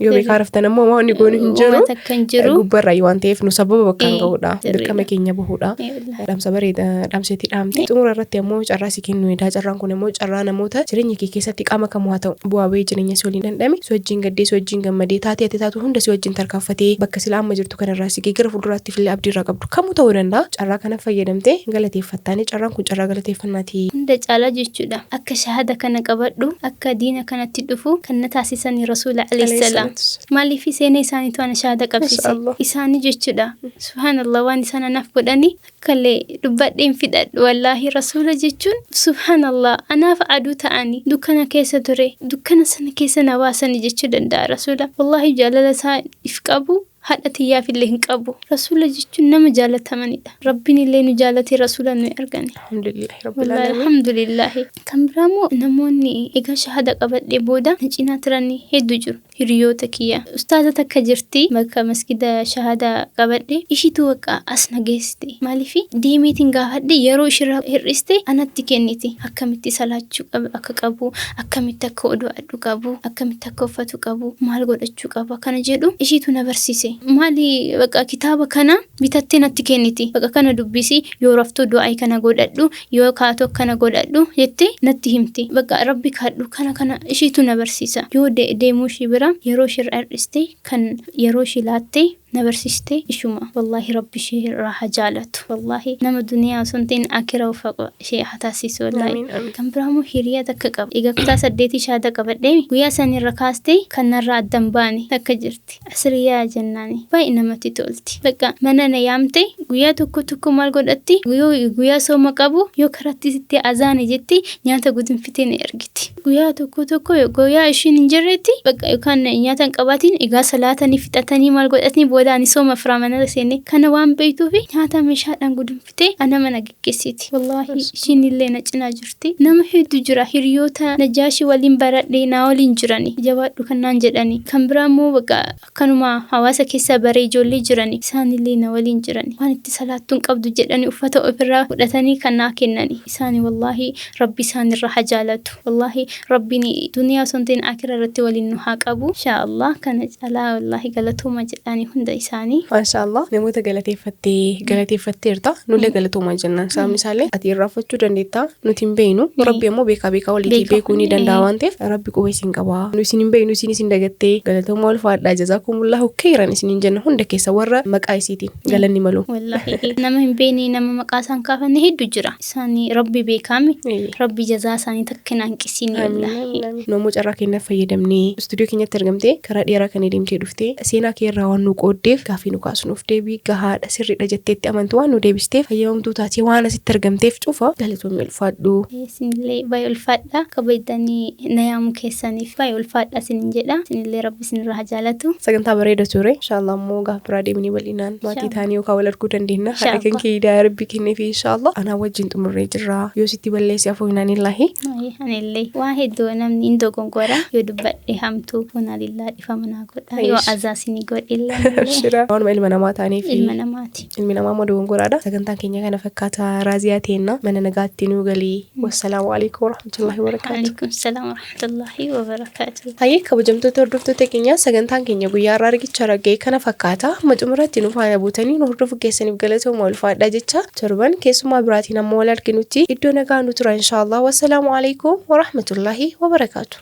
yoo beekaa raftan ammoo waan inni goonu hin jiru Uummata akka hin jiru. gubbarraa waan ta'eef nu sababa bakka hin Ee, ga'uudha sirriidha. dirqama keenya bahuudha. Ee, wallaahi. Dhaamsa bareeda dhaamseetti dhaamte xumura irratti ammoo carraa si kennu edaa carraan kun ammoo carraa namoota jireenya kee keessatti qaama kamuu haa ta'u bu'aa bahii jireenya si waliin dhandhame si wajjin gaddee si wajjin gammadee taatee ati taatu hunda si wajjin tarkaanfatee bakka sila amma jirtu kanarraa si ga'e gara fuulduraatti illee abdii irraa qabdu kamuu ta'uu danda'a carraa kana fayyadamtee galateeffattaani carraan kun carraa galateeffannaati. Hunda caalaa jechuudha. Akka shahada kana qabadhu, akka diina kanatti dhufu kan na taasisani Rasuula alayhi salaam. Maaliif seenaa isaaniitu ana shahada qabsiise. Mashallah. Isaanii jechuudha. Subhanallah waan isaan anaaf godhani akkallee dubbadhee hin fixadhu. Wallaahi Rasuula jechuun subhanallah anaaf aduu ta'ani dukkana keessa ture dukkana sana keessa na baasani jechuu danda'a Rasuula. Wallaahi jaalala isaa if qabu haadha tiyyaaf illee hin qabu. Rasuula jechuun nama jaalatamanidha. Rabbiin illee nu jaalatee Rasuula nu argane. Alhamdulillahi rabbil Wallaahi alamin. alhamdulillahi. Kan biraa immoo namoonni egaa shahada qabadhee booda na cinaa turanii hedduu jiru. Hiriyoota kiyya. Ustaaza takka jirti bakka masgida shahadaa qabadhe ishitu bakka as na geessite. Maaliif deemeetiin gaafadhe yeroo ishirraa hir'iste anatti kenniti. Akkamitti salaachuu akka qabu, akkamitti akka odu'adhu qabu, akkamitti akka uffatu qabu, maal godhachuu qabu akkana jedhu ishiitu na barsiise. Maali bakka kitaaba kana bitattee natti kenniti. Bakka kana dubbisi, yoo raftu du'aa'ii kana godhadhu, yoo kaatu akkana godhadhu jettee natti himti. Bakka Rabbi kadhu kana kana ishiitu na barsiisa. Yoo deemuu ishii bira yeroo ishirraa hir'iste kan yeroo ishii laatte na barsiiste ishuma. Wallaahi Rabbi ishee irraa haa jaalatu. Wallaahi nama duniyaa osoo hin ta'in akira ufaqa ishee haa taasisu wallaahi. Amiin amiin. Kan biraa immoo hiriyaa takka qaba. Egaa kutaa saddeetii shaada qabadhee guyyaa san irra kaastee kan narraa adda hin baane takka jirti. Asriyaa jennaani baay'ee namatti tolti. Bakka mana na yaamte guyyaa tokko tokko maal godhatti, yoo guyyaa sooma qabu yoo karatti sitti azaane jetti nyaata gudunfitee na ergiti. Guyyaa tokko tokko guyyaa ishiin hin jirretti bakka yookaan nyaata hin qabaatiin egaa salaatanii fixatanii maal godhatanii booda ani sooma firaa mana seene kana waan beektuufi nyaata meeshaadhaan gudunfitee ana mana geggeessiti. Wallaahi ishiin illee na cinaa jirti. Nama hedduu jira, hiriyoota Najaashii waliin baradhe naa waliin jirani, jabaadhu kan naan jedhani. Kan biraa immoo bakka akkanuma hawaasa keessaa baree ijoollee jirani, isaanillee na waliin jirani. Waan itti salaattu hin qabdu jedhani uffata ofirraa fudhatanii kan naa kennani. Isaani wallaahi Rabbi isaanirraa haa jaalatu. Wallaahi Rabbiin duniyaa osoo hin ta'in akira irratti waliin nu haa qabu. Inshaa Allah kana caalaa wallaahi galatooma jedhaani hunda isaanii. Maashaa Allah, namoota galateeffattee galateeffatteerta, nullee galatoomaa jennaan. Sababni isaallee ati irraanfachuu dandeetta, nuti hin beeknu, Rabbi ammoo beekaa beekaa waliitii Beekaa beekuu ni danda'a waan ta'eef Rabbi quba isin qaba. Nu isin hin beeknu, isin isin dagattee. Galatoomaa, ulfaadhaa, jazaakumullahu khayran isiniin jenna hunda keessa warra maqaa isiitiin galanni malu. Wallaahi nama hin beekne, nama maqaa isaan kaafanne hedduu jira. Isaanii Rabbi beekaami. Rabbi jazaa isaanii takka hin hanqisiin wallaahi. Amiin, amiin. Nu ammoo carraa keenyaaf fayyadamnee istuudiyoo keenyatti argamtee karaa dheeraa kan deemtee dhuftee seenaa kee irraa waan nu qooddeef, gaaffii nu kaasnuuf deebii gahaadha, sirriidha jetteetti amantu waan nu deebisteef, fayyadamtuu taatee waan asitti argamteef cufa galatoomii, ulfaadhu. Isinillee baay'ee ulfaadha. Kabajtanii na yaamuu keessaniif baay'ee ulfaadha isinin jedha. Isinillee Rabbi isinirraa haa jaalatu. Sagantaa bareeda ture. Inshaallah immoo gaafa biraa deemnee bal'inaan maatii Inshaallah. taanii yookaan wal arguu dandeenya. Haadha kan Inshaallah. kee hidaayaa Rabbi kenneefi inshaallah. Anaa wajjin xumurree jirra. Yoo sitti balleesse afoo hinaanillaahi. Anillee waan hedduu namni hin dogongora, yoo dubbadhe hamtuu funaalillaa dhifama naa godha, yoo Aish. azaa isinii godhe illee anillee Abshira. Waanuma ilma namaa taaneef ilma namaati. Ilmi namaa immoo dogongoraadha. Sagantaan keenya kana fakkaata. Raaziyaa teenna mana nagaatti nuu galii. Wassalaamu alaikum warahmatullahi wabarakaatu. Waalaikum salaam warahmatullahi wabarakaatu. Hayyee, kabajamtoota hordoftoota keenyaa, sagantaan keenya guyyaa har'aa riqicha ragga'e kana fakkaata. Amma xumuraatti nu faana buutanii nu hordofuu keessaniif galatooma, ulfaadhaa jecha, torban keessummaa biraatiin amma wal arginutti iddoo nagaa nu tura inshaallah. Wassalaamu alaikum warahmatullahi wabarakaatu.